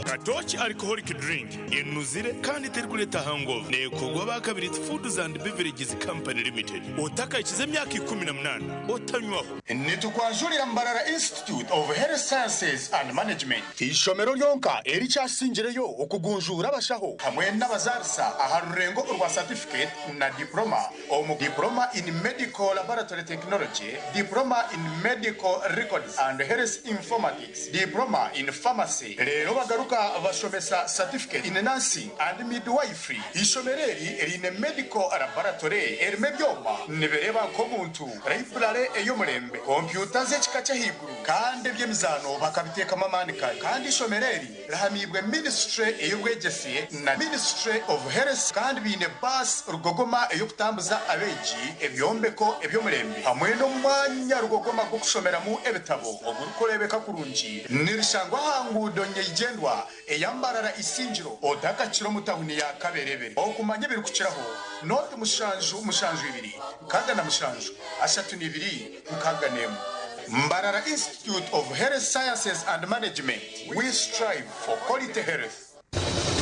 Katooki Alcoholic Drink enuzire kandi terikureeta hangover. Neekorwa aba Kabirizi Foods and Beverages Company Limited. Otakahikize emyaka 18 otanywaho. Nitukwanjurira Mbarara Institute of Health Sciences and Management, eishomero ryonka erikyasingireyo okugunjuura abashaho hamwe n'abazaarisa aha rurengo orwa Certificate na Diploma omu Diploma in Medical Laboratory Technology, Diploma in Medical Records and Health Informatics, Diploma in Pharmacy reero bagaruka bashomesa Certificate in Nursing and Midwifery. Eishomero eri riine Medical Laboratory erimu ebyoma nibireeba nk'omuntu, Library ey'omurembe, kompyuta z'ekika ky'ahaiguru kandi eby'emizaano bakabiteekamu amaani kare. Kandi eishomero eri rihamiibwe Ministry ey'obwegyese na Ministry of Health kandi baine baasi rugogoma ey'okutambuza abeegi, ebyombeko eby'omurembe hamwe n'omwanya rugogoma gw'okushomeramu ebitabo ogurikureebeka kurungi. Nirishangwa aha nguudo nyeigyendwa eya Mbarara Isingiro otakakira omu tawuni ya Kaberebere. Okumanya ebirikukiraho, noti mushanju mushanju ibiri 67 32 61. Mbarara Institute of Health Sciences and Management, we strive for quality health.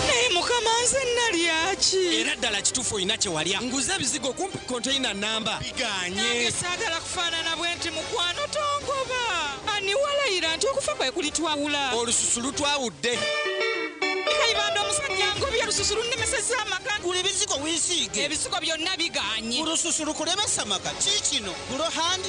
Naye mukama nze nalya ki? Era ddala kituufu olina kye walya. Nguze ebizigo kumpi konteyina nnamba bigaanye. Nange saagala kufaanana bwenti mukwano tongoba. Ani walayira nti okufa kwe kulitwawula? Olususu lutwawudde. Kayibanda omusajja angobye olususu lunnemesezza amaka. Gula ebizigo weesiige. Ebizigo byonna bigaanye. Olususu lukulemesa amaka. Kiikino Glow Hand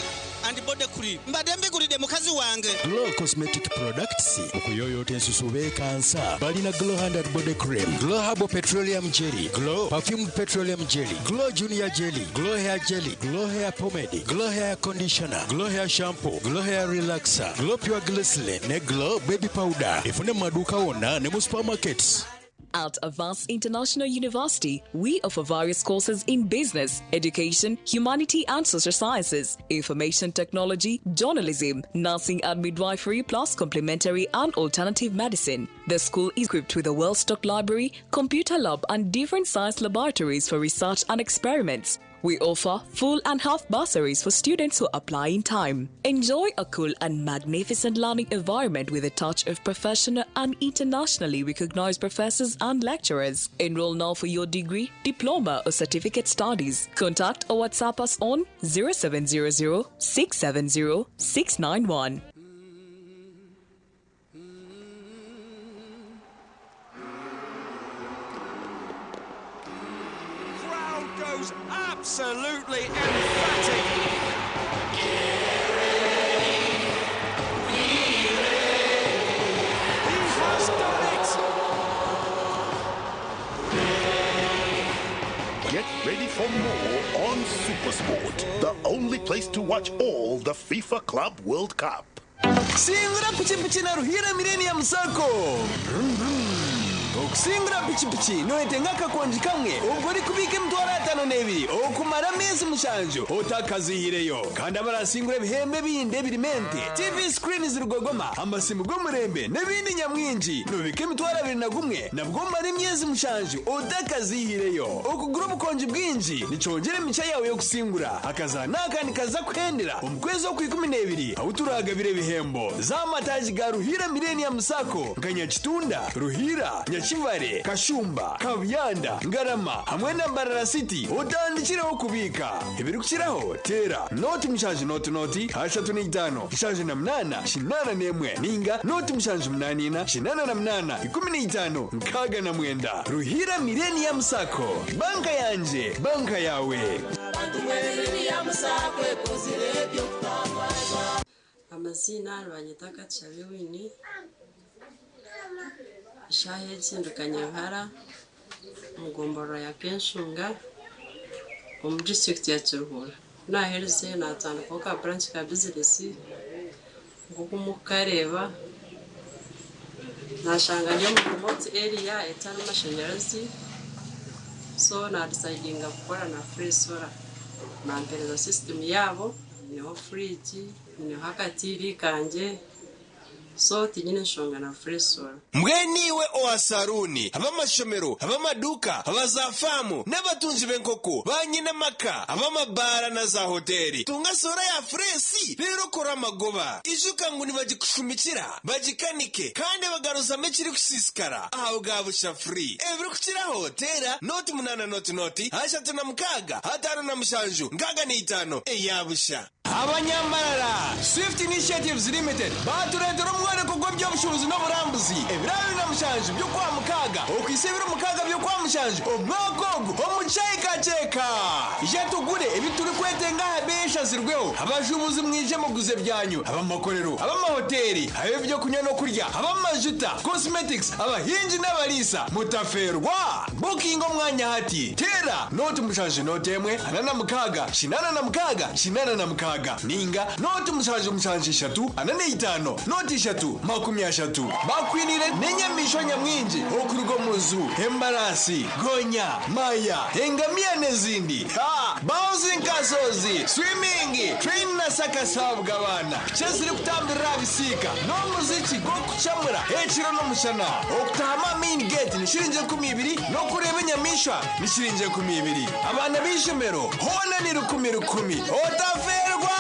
and Body Cream. Mbadde mbigulidde mukazi wange. Glow Cosmetic Products okuyooyoota ensusu beekansa. Balina Glow Hand and Body Cream, Glow Herbal Petroleum Jelly, Glow Perfumed Petroleum Jelly, Glow Junior Jelly, Glow Hair Jelly, Glow Hair Pomade, Glow Hair Conditioner, Glow Hair Shampoo, Glow Hair Relaxer, Glow Pure Glycerin ne Glow Baby Powder. Efune mu maduuka wonna ne mu supermarkets. At Avance International University, we offer various courses in business, education, humanity and social sciences, information technology, journalism, nursing and midwifery, plus complementary and alternative medicine. The school is equipped with a well-stocked library, computer lab and different science laboratories for research and experiments. We offer full and half bursaries for students who apply in time. Enjoy a cool and magnificent learning environment with a touch of professional and internationally recognized professors and lecturers. Enroll now for your degree, diploma, or certificate studies. Contact or WhatsApp us on 0700 670 691. Crowd goes absolutely emphatic. He has done it! Get ready for more on Supersport, the only place to watch all the FIFA Club World Cup. Singura pikipiki na Ruhire Millennium Sacco. Okusingura pikipiki noyetenga akakongi kamwe obwo orikubiika 52,000 okumara ameezi 7 otakazihireyo. Kandi abarasingura ebihembo ebindi ebirimu ente, TV screens rugogoma, amasimu g'omurembe n'ebindi nyamwingi. Nobika 21,000 nabwo omara emyezi 7 otakazihireyo. Okugura obukongi bwingi nikyongyera emigisha yaawe y'okusingura. Akazaano aka nikaza kuhendera omu kwezi okw'ikumi n'ebiri ahu turagabira ebihembo. Za amataagi ga Ruhire Millennium Sacco nka Nyakitunda, Ruhira, Nyakivale, Kashumba, Kabuyanda, Ngarama hamwe na Mbarara City otandikireho kubiika. Ebirikukiraho teera noti mushanju noti noti 35 78 81 ninga noti mushanju munani ina 88 15 69. Ruhira Millennium Sacco. Banka yangye, banka yaawe. Amaziina nibanyeta Katushabe Winnie, eshaaha egi ndi Kanyabihara omu gomborora ya Kenshunga omu disiturikiti ya Kiruhura. Ku naaherize naatandikaho ka branch ka bizinesi, Nk'oku murikukareeba nashanga ndi omu remote area etarimu mashanyarazi so nadecidinga kukora na Free Solar bampereza system yaabo nyineho fridge nyineho aka TV kangye so tinyine nshonga na Free Solar. Mbwenu iwe owa saruuni, ab'amashomero, ab'amaduuka, aba zaafaamu, n'abatungi b'enkoko, baanyinamaka, ab'amabaara na zaahoteeri, tunga soora ya fureesi reero okore amagoba. Ijuka ngu nibagikushumikira, bagikanike, kandi bagaruzamu ekirikusiisikara ahabwa busha free. Ebirikukiraho teera nooti munaana nooti nooti, ashatu na mukaaga, ataano na mushanju, nkaaga na itaano eya busha. Abanyambarara, Swift Initiatives Limited baatureetera omworeko gw'eby'obushuubuzi n'oburambuzi ebiro 27 by'Okwamukaaga okuhitsya ebiro 6 by'Okwamushanju omwaka ogu omu Kyekakyeka. Ija tugure ebi turikwetenga aha beeyi eshazirweho. Abashuubuzi mwije muguze ebyanyu, ab'amakorero, ab'amahoteeri, ab'eby'okunywa n'okurya, ab'amajuta, cosmetics, abahingi n'abariisa. Mutafeerwa! Bukinga omwanya hati. Teera nooti mushanju nooti emwe ana na mukaaga kinaana na mukaaga kinaana na mukaaga ninga nooti mushanju mushanju ishatu ana na itaano nooti ishatu 30. Bakwiniire n'enyamaishwa nyamwingi okuruga omu zoo, embaraasi, gonya, maya, engamiya n'ezindi. Ha! Bouncing castles, swimming, train na circus ahabw'abaana, piki ezirikutambirira aha bisiika n'omuziki gw'okucamura ekiro n'omushana. Okutaahamu aha main gate ni shiringi 20 n'okureeba enyamaishwa ni shiringi 20. Abaana b'eishomero hoona ni rukumi rukumi. Otafeerwa!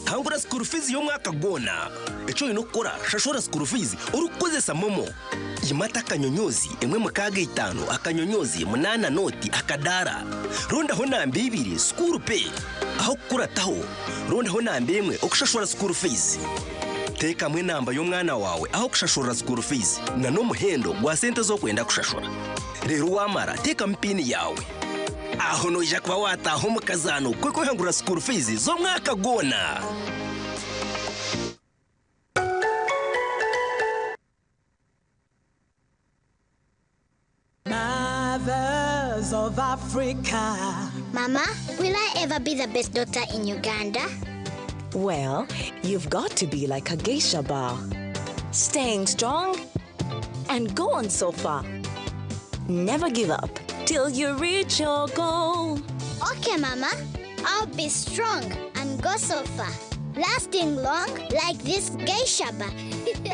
Hangura school fees y'omwaka gwona. Eki oine kukora, Shashura school fees orikukozesa MoMo. Yimata akanyonyoozi emwe mukaaga itaano akanyonyoozi munaana nooti akadaara. Rondaho namba ibiri school pay. Aho kukurataho, rondaho namba emwe okushashura school fees. Teekamu enamba y'omwana waawe aho kushashurira school fees na n'omuhendo gwa sente ezi orikwenda kushashura. Reero waamara teekamu piini yaawe. Aho noija kuba waataaha omu kazaano k'okwehangurira school fees z'omwaka gwona. Mothers of Africa. Mama, will I ever be the best doctor in Uganda? Well, you've got to be like a geisha bar. Staying strong and go on so far. Never give up till you reach your goal. Okay, Mama. I'll be strong and go so far. Lasting long like this geisha bar.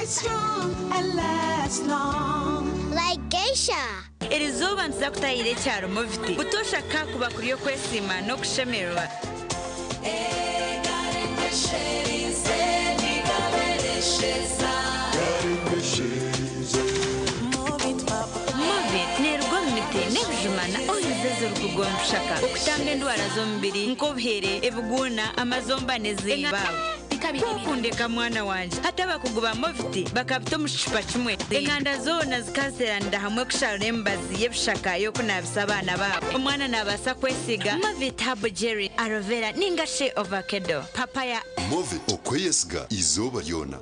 Strong and last long. Like geisha. Erizooba nituza kutahira ekyaro Movit butoosha kakuba kuri okwesiima n'okushemererwa. Movit neeruga omu miti n'ebijuma na oils ezirikugondushaka okutamba endwara z'omubiri nk'obuhere, ebiguuna, amazomba n'eziiba. Kwokundeka mwana wangye hati abakugu ba Movit bakabita omu kicupa kimwe. Enganda zoona zikazeeranira hamwe kusharura emibazi y'ebishaka y'okunaabisa abaana baabo. Omwana naabaasa kwesiiga Movit Herbal Jelly, Aloe Vera ninga shi Ovakedo, Papaya. Movit okweyesiga izooba ryona.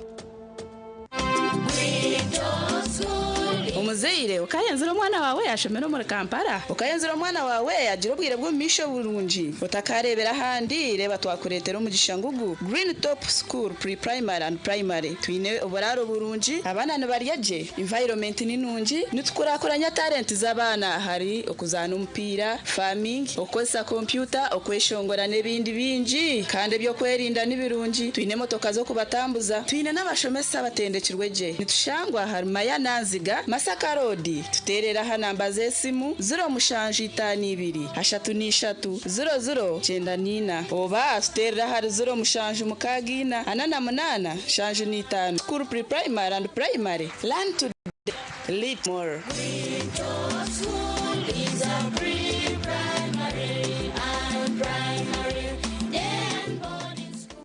Omuzaire okayenzire omwana waawe ashomere omuri Kampala? Okayenzire omwana waawe agire obwire bw'omumaisho burungi? Otakareebera ahandi, reeba twakureetera omugisha ngugu Green Top School Pre-Primary and Primary. Twine oburaaro burungi, abaana nibarya gye, environment ni nungi, nitukurakuranya talent z'abaana ahari okuzaana omupiira, farming, okukozesa kompyuta, okweshongora n'ebindi bingi. Kandi eby'okwerinda ni birungi, twine emotoka z'okubatambuza, twine n'abashomesa abatendekirwe gye. Nitushangwa ahari Maya Nanziga, Masaka Road. Tuteerere aha namba z'esimu, 0752 33 00 94 oba tuteerere ahari 0764 48 75. School Pre-Primary and Primary, learn today, lead tomorrow.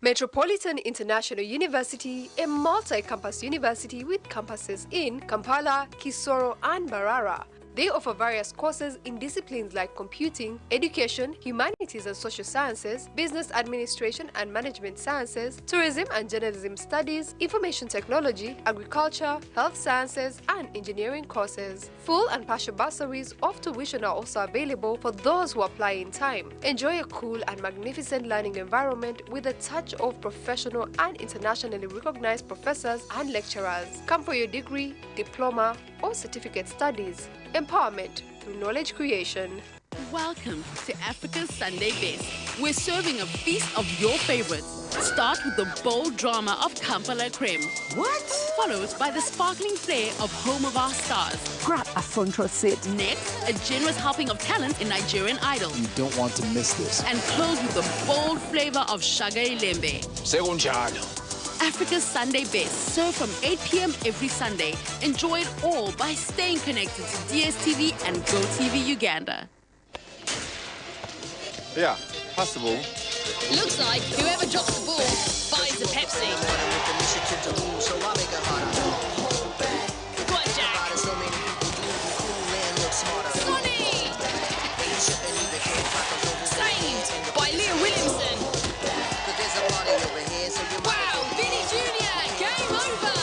Metropolitan International University, a multi campus university with campuses in Kampala, Kisoro, and Mbarara. They offer various courses in disciplines like computing, education, humanities and social sciences, business administration and management sciences, tourism and journalism studies, information technology, agriculture, health sciences, and engineering courses. Full and partial bursaries of tuition are also available for those who apply in time. Enjoy a cool and magnificent learning environment with a touch of professional and internationally recognized professors and lecturers. Come for your degree, diploma, or certificate studies. Empowerment through knowledge creation. Welcome to Africa's Sunday Best. We're serving a feast of your favorites. Start with the bold drama of Kampala Creme. What? Followed by the sparkling flair of Home of Our Stars. Grab a front row seat. Next, a generous helping of talent in Nigerian Idol. You don't want to miss this. And close with the bold flavor of Shaga Ilembe. Sekunjalo. Africa's Sunday Best, served from 8 p.m. every Sunday. Enjoy it all by staying connected to DSTV and GoTV Uganda. Yeah, possible. Looks like whoever drops the ball buys a Pepsi. Go on, Jack. Sonny! Saved by Leah Williamson. Wow, Vinny Jr., game over.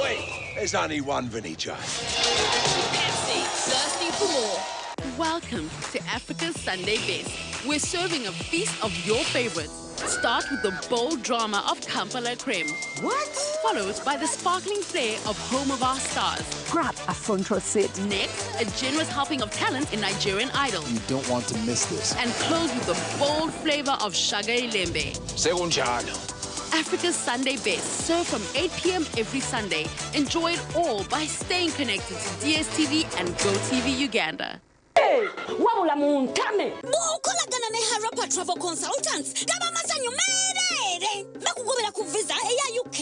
Wait, there's only one Vinny J. Pepsi, thirsty for more. Welcome to Africa's Sunday Best. We're serving a feast of your favorites. Start with the bold drama of Kampala Creme. What? Followed by the sparkling flair of Home of Our Stars. Grab a front row seat. Next, a generous helping of talent in Nigerian Idol. You don't want to miss this. And close with the bold flavor of Shaga Ilembe. Sekunjalo. Africa's Sunday Best, served from 8 p.m. every Sunday. Enjoy it all by staying connected to DSTV and GoTV Uganda. Wabula muntame bw'okolagana ne Harapa Travel Consultants gaba masanyu meereere bakugobera ku visa eya UK,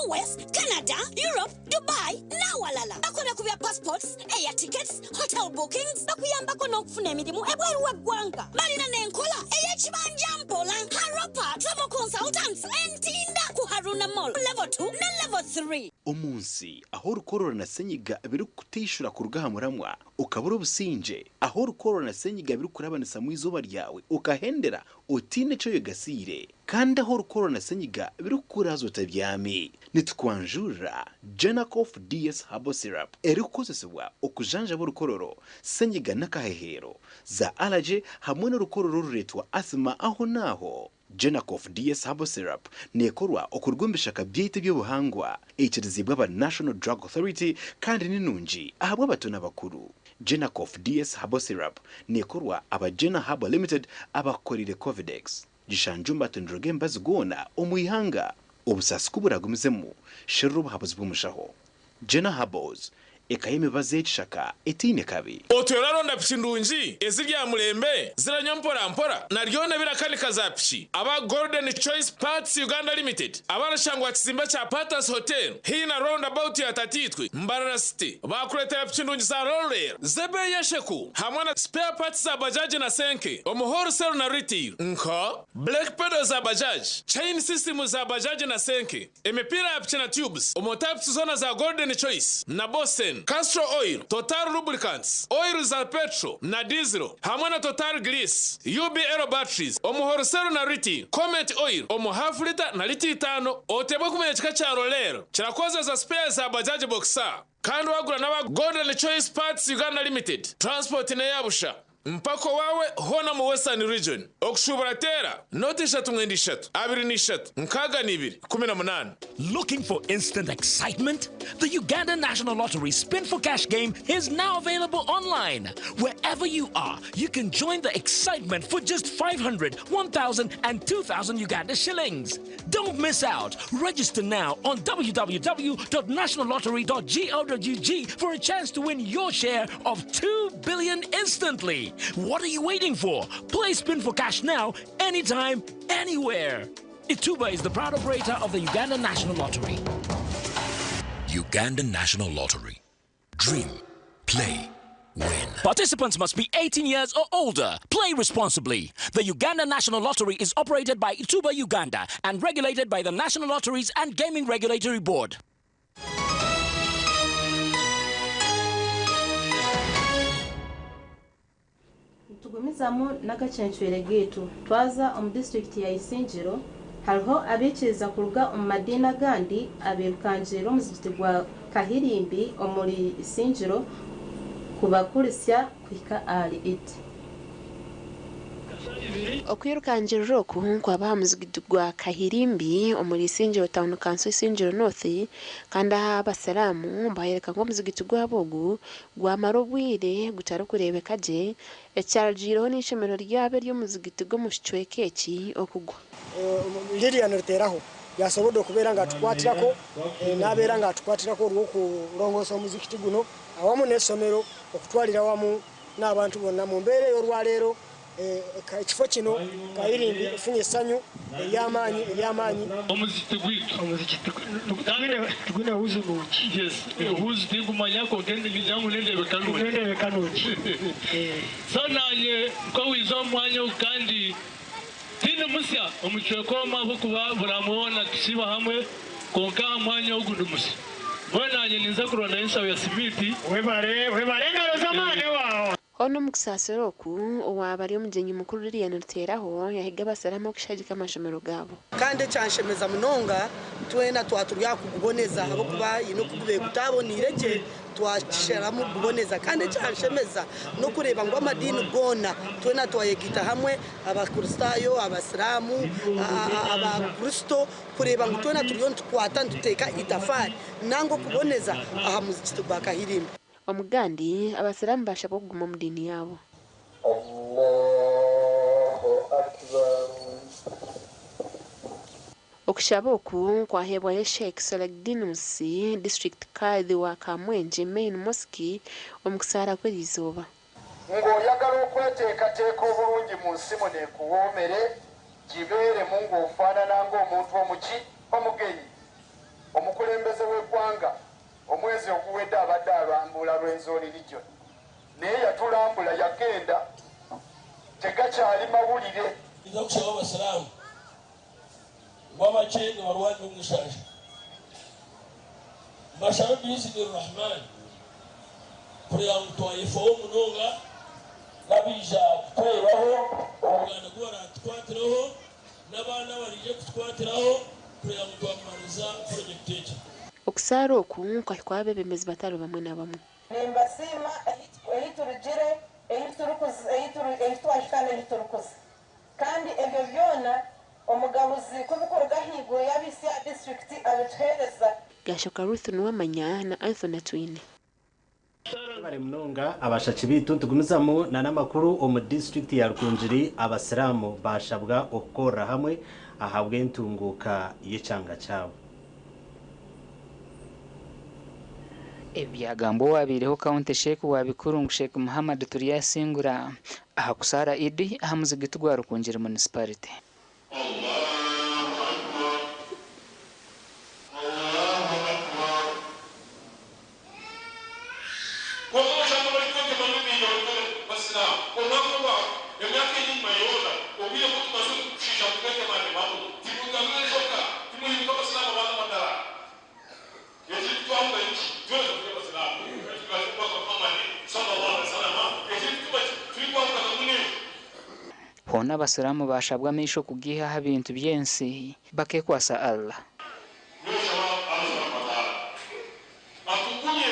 US, Canada, Europe, Dubai n'awalala. Bakola ku bya passports, air tickets, hotel bookings, bakuyambako n'okufuna emirimu ebweru w'eggwanga. Balina n'enkola ey'ekibanja mpola. Harapa Travel Consultants entinda ku Haruna Mall level 2 ne level 3. Omunsi aho orukorora na senyiga birikuteishura kuruga aha muramwa ukabura obusinge, aho orukorora na senyiga birikurabanisa mu izooba ryawe ukahendera otiine ekyo oyegasiire, kandi aho orukorora na senyiga birikukuraza otabyami, nitukwanjurira Genacof DS Herbal Syrup erikukozesebwa okujanjaba orukororo, senyiga n'akahehero, za allergy hamwe n'orukororo orureetwa asthma aho n'aho. Genacof DS Herbal Syrup neekorwa okuruga omu bishaka byaitu eby'obuhangwa, eikirizibwa aba National Drug Authority kandi ni nungi ahabw'abato n'abakuru. Genacof DS Herbal Syrup neekorwa aba Gena Herbal Limited abakukorire Covidex. Gishanjumba atondero g'embazi goona omu ihanga. Obusaasi ku buragumizemu, sherura obuhabuzi bw'omushaho. Gena Herbals, eka y'emibazi y'ekishaka etiine kabi. Otwera aronda piki ndungi ezirya mulembe ziranywa mpora mpora naryona birakanika za piki aba Golden Choice Parts Uganda Limited abarashangwa kizimba kya Patas Hotel hina roundabout ya Tatitwe Mbarara City bakuretera piki ndungi za Roller zebe yesheku hamwe na spare parts za bajaji na senke omu wholesale na retail nka black pedal za bajaji, chain system za bajaji na senke, emipira ya piki na tubes omu types zona za Golden Choice na Bosen, Castrol Oil, Total Lubricants, oil za petrol na diesel hamwe na Total Grease, UBL batteries, omu wholesale na retail, Comet Oil, omu half liter na lita 5, otebwe kumenya kika kya Roller, kirakozesa spare za Bajaji Boxer, kandi wagura n'aba Golden Choice Parts Uganda Limited, transport neyabusha. Mpako wawe hona mu Western Region. Okushubura tera, noti 3 9 3, 23, 62, 18. Looking for instant excitement? The Uganda National Lottery Spin for Cash game is now available online. Wherever you are, you can join the excitement for just 500, 1,000 and 2,000 Uganda shillings. Don't miss out. Register now on www.nationallottery.go.ug for a chance to win your share of 2 billion instantly. What are you waiting for? Play Spin for Cash now, anytime, anywhere. Ituba is the proud operator of the Uganda National Lottery. Uganda National Lottery. Dream, play, win. Participants must be 18 years or older. Play responsibly. The Uganda National Lottery is operated by Ituba Uganda and regulated by the National Lotteries and Gaming Regulatory Board. Tugumizamu n'agacencwere gaitu twaza omu disitulikiti ya Isingiro. Hariho abaikiriza kuruga omu madiini agandi abirukangiire omuzigiti gwa Kahirimbi omuri Isingiro kubakurisya kuhika ahari Eid. Okwirukangirira oku kwaba aha muzigiti gwa Kahirimbi omuri Isingiro Town Council Isingiro North kandi aha abasiraamu bayoreka ngu omuzigiti gwabo ogu gwamara obwire gutarikureebeka gye ekyarugiireho n'eishomero ryabo ery'omuzigiti gw'omu kicweka eki okugwa. Lilian Ruteraho yasobodde okubeera nga atukwatirako n'abeera nga atukwatirako olw'okulongoosa omuzikiti guno awamu n'essomero okutwalira awamu n'abantu bonna. Mu mbeera ey'olwaleero, ekifo kino Kahirimbi efunye essanyu ery'amaanyi ery'amaanyi. Omuzikiti gwaitu. Omuzikiti gwine ehuuzi nungi. Yes, ehuuzi tinkumanya kwonka ningira ngu n'endeebeka nungi. N'endeebeka nungi. So naanye nk'owaiza omu mwanya ogu kandi tindi musya omu kicweka omu ahabw'okuba buri hamwe hoona tusiiba hamwe kwonka aha mwanya ogu ndi musya. Mbwenu naanye ninza kurondayo enshaho ya simiiti. Webare, webare engaro z'amaani owaawo. Hoona omu kusaasira oku, owaaba ari omugyenyi mukuru Lilian Ruteraho yahiga abasiraamu okushagika amashomero gaabo. Kandi ekyanshemeza munonga, twena twaba turi aha kuguboneza ahabw'okuba haine oku gubaire gutaboneire gye, twakisharamu kuguboneza. Kandi ekyanshemeza n'okureeba ngu amadiini goona twena twayegaita hamwe, Abakristaayo, Abasiraamu, Abakristo, kureeba ngu twena turiyo nitukwata nituteeka itafaari nanga okuboneza aha muzigiti gwa Kahirimba. Omugandi, Abasiraamu baashabwa okuguma omu diini yaabo. Okushaba oku kwaheebwayo Sheikh Salagdin Musisi, District Kadhi wa Kamwengye Main Mosque omu kusaara kw'eriizooba. Ng'oyagala okweteekateeka obulungi mu nsi muno ekuwoomere, gibeeremu ng'ofaanana ng'omuntu omuki? Omugenyi. Omukulembeze w'eggwanga omwezi oguwedde abadde alambula Rwenzori Region naye yatulambula yagenda tegakyali mawulire. Ninza kushaba abasiraamu ngu abakye nibarwanira omu ishanja mbashabe biizni Rahman kureba ngu twayefaho munonga n'abaija kutureebaho omuganda gu baratukwatireho n'abandi abaraije kutukwatiraho kureba ngu twamaririza purojekiti egi. Okusaara oku kwahikwaho abeebembezi batari bamwe na bamwe. Nimbasiima ahi turugire, ahi twahika n'ahi turikuza. Kandi ebyo byona omugabuzi ku bikuruga ahaiguru yabihitsya aha disiturikiti abituheereza. Gashoka Ruth Nuwamanya na Anthony Atwine. Mwebare munonga abashaki beitu nitugumizamu na n'amakuru omu disiturikiti ya Rukungiri abasiraamu bashabwa okukorera hamwe ahabw'entunguuka y'ekyanga kyabo. Ebi byagambwa owabaireho County Sheikh wa Bikurungu Sheikh Muhammad Turyasingura aha kusaara Iddi aha muzigiti gwa Rukungiri Municipality. Kwonka oshanga barikwetema n'ebintu barikukora Basiraamu. Omwaka ogwa emyaka enyima yoona, obwire obu tumazire kushiisha mukwetematemamu, timugarura enjoka, timuhinduka Abasiraamu abaana amadara. Ekiri kutwahura niki? Twena turi Abasiraamu. Kandi tukaza Omubaka Muhammad, Sallallahu Alaihi Wasallam, ekiri kutuma turikwahukanamu n'ekyo. Hoona Abasiraamu baashabwa amaisho kugiiha aha bintu by'ensi bakeekwasa Allah. Nyowe nshaba Allah subhanahu wa ta'ala atugumye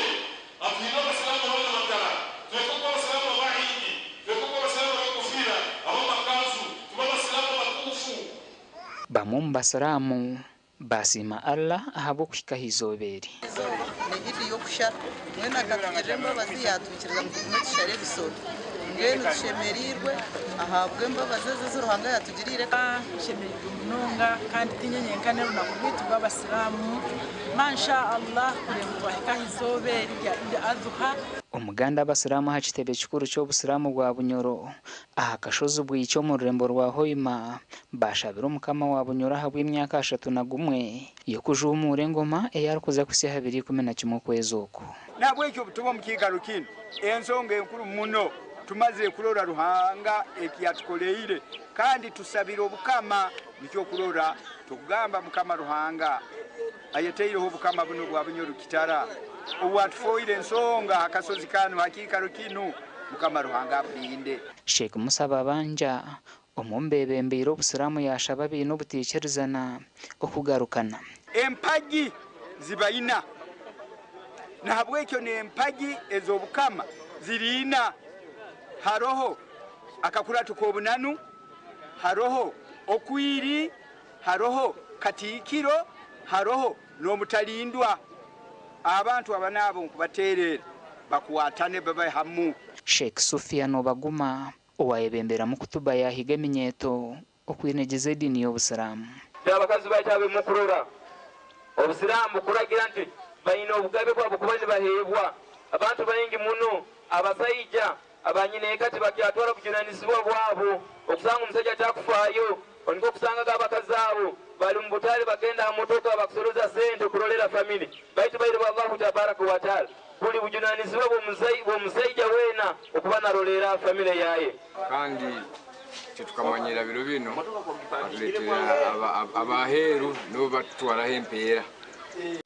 atuhindure abasiraamu ab'amagara, tureke kuba abasiraamu abahingi, tureke kuba abasiraamu ab'enkofiira, ab'amakanzu, tube abasiraamu abatuufu. Bamwe omu Basiraamu baasiima Allah ahabw'okuhika aha izooba eri. Eizooba ni Idi y'okushara. Mbwenu akatugirira embabazi yaatwikiriza ngu tugume tushare ebisoro. Mbwenu tushemereirwe ahabw'embabazi ezi ezi Ruhanga yaatugiriire. Nshemereirwe munonga kandi tinye nyenka n'orunaku rwaitu rw'abasiraamu. Mansha Allah kureeba ngu twahika aha izooba eri rya Idi Adhuha. Omuganda Abasiraamu aha kitebe kikuru ky'Obusiraamu bwa Bunyoro aha kashozi Bwikya omu rurembo rwa Hoima baashabire Omukama wa Bunyoro ahabw'emyaka 31 y'okujuumuura engoma ei arikuza kuhitsya aha biro 11 okwezi oku. Nahabwekyo obutuba omu kiikaro kinu, ensonga enkuru muno tumazire kurora Ruhanga eki yatukoleire kandi tusabire Obukama. Nikyo okurora tukugamba Mukama Ruhanga ayetaireho Obukama bunu obwa Bunyoro Kitara, obu atufoire ensonga ha kasozi kanu, ha kiikaro kinu. Mukama Ruhanga aburinde. Sheikh Musa Babanja, omumbebembeire obusiraamu yashaba abaine obuteikirizana okugarukana. Empagi ziba ina, nahabwekyo n'empagi ez'Obukama ziri ina. Haroho akakurato k'obunanu, haroho okwiri, haroho katiikiro, haroho n'omutalindwa. Abantu aba n'abo nkubateerera bakwatane babe hamu. Sheikh Sufian Obaguma, owayebemberamu kutuba yahiga eminyeeto okwinegyeza ediini y'obusiraamu. Abakazi baitu abemukurora obusiraamu bukuragira nti baine obugabe bwabo kuba nibaheebwa abantu baingi muno abasaija abanyineeka tibakyatwara obujunanizibwa bwabo okusanga omusaija atakufaayo onikwo okusangaga abakazi abo bali mu butale bagenda aha motoka bakusoroza sente kurolera family baitu baire bwa Allahu tabaraka wataala buli bujunanizibwa bw'omusaija weena okuba narolera family yaye. Kandi titukamanyira biro bino batuleetera abaheeru nibo batutwaraho empeera.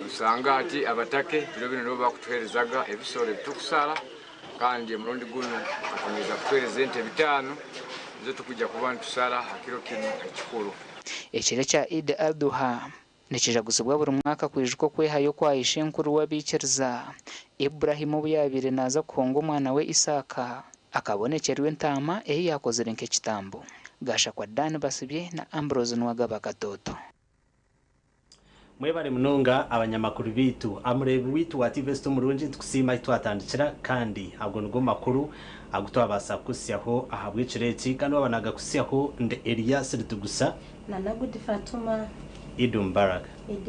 Osanga hati abatake biro bino nibo bakutuheerezaga ebisoro ebitukusara kandi omurundi gunu batumiza kutuheereza ente bitaano nizo tukujja kuba nitusara ha kiro kinu ekikuru. Ekiro ekya Eid al-Duha nikijaguzibwa buri mwaka kwijuka okwehayo kwa ishenkuru w'abaikiriza Ibrahim obu yaabaire naaza kuhonga omwana we Isaaka akabonekyerwa entaama ei yaakozire nk'ekitambo. Gashakwa Dan Basibye na Ambrose Nuwagaba Katoto. Mwebare munonga abanyamakuru baitu. Amureebi waitu wa TV Esita omurungi nitukusiima ahi twatandikira kandi ago nigo makuru agu twabaasa kukuhitsyaho ahabw'ekiro eki kandi waaba naagakuhitsyaho ndi Elias Ritugusa Na Nagudi Fatuma. Eid Mubarak. Eid.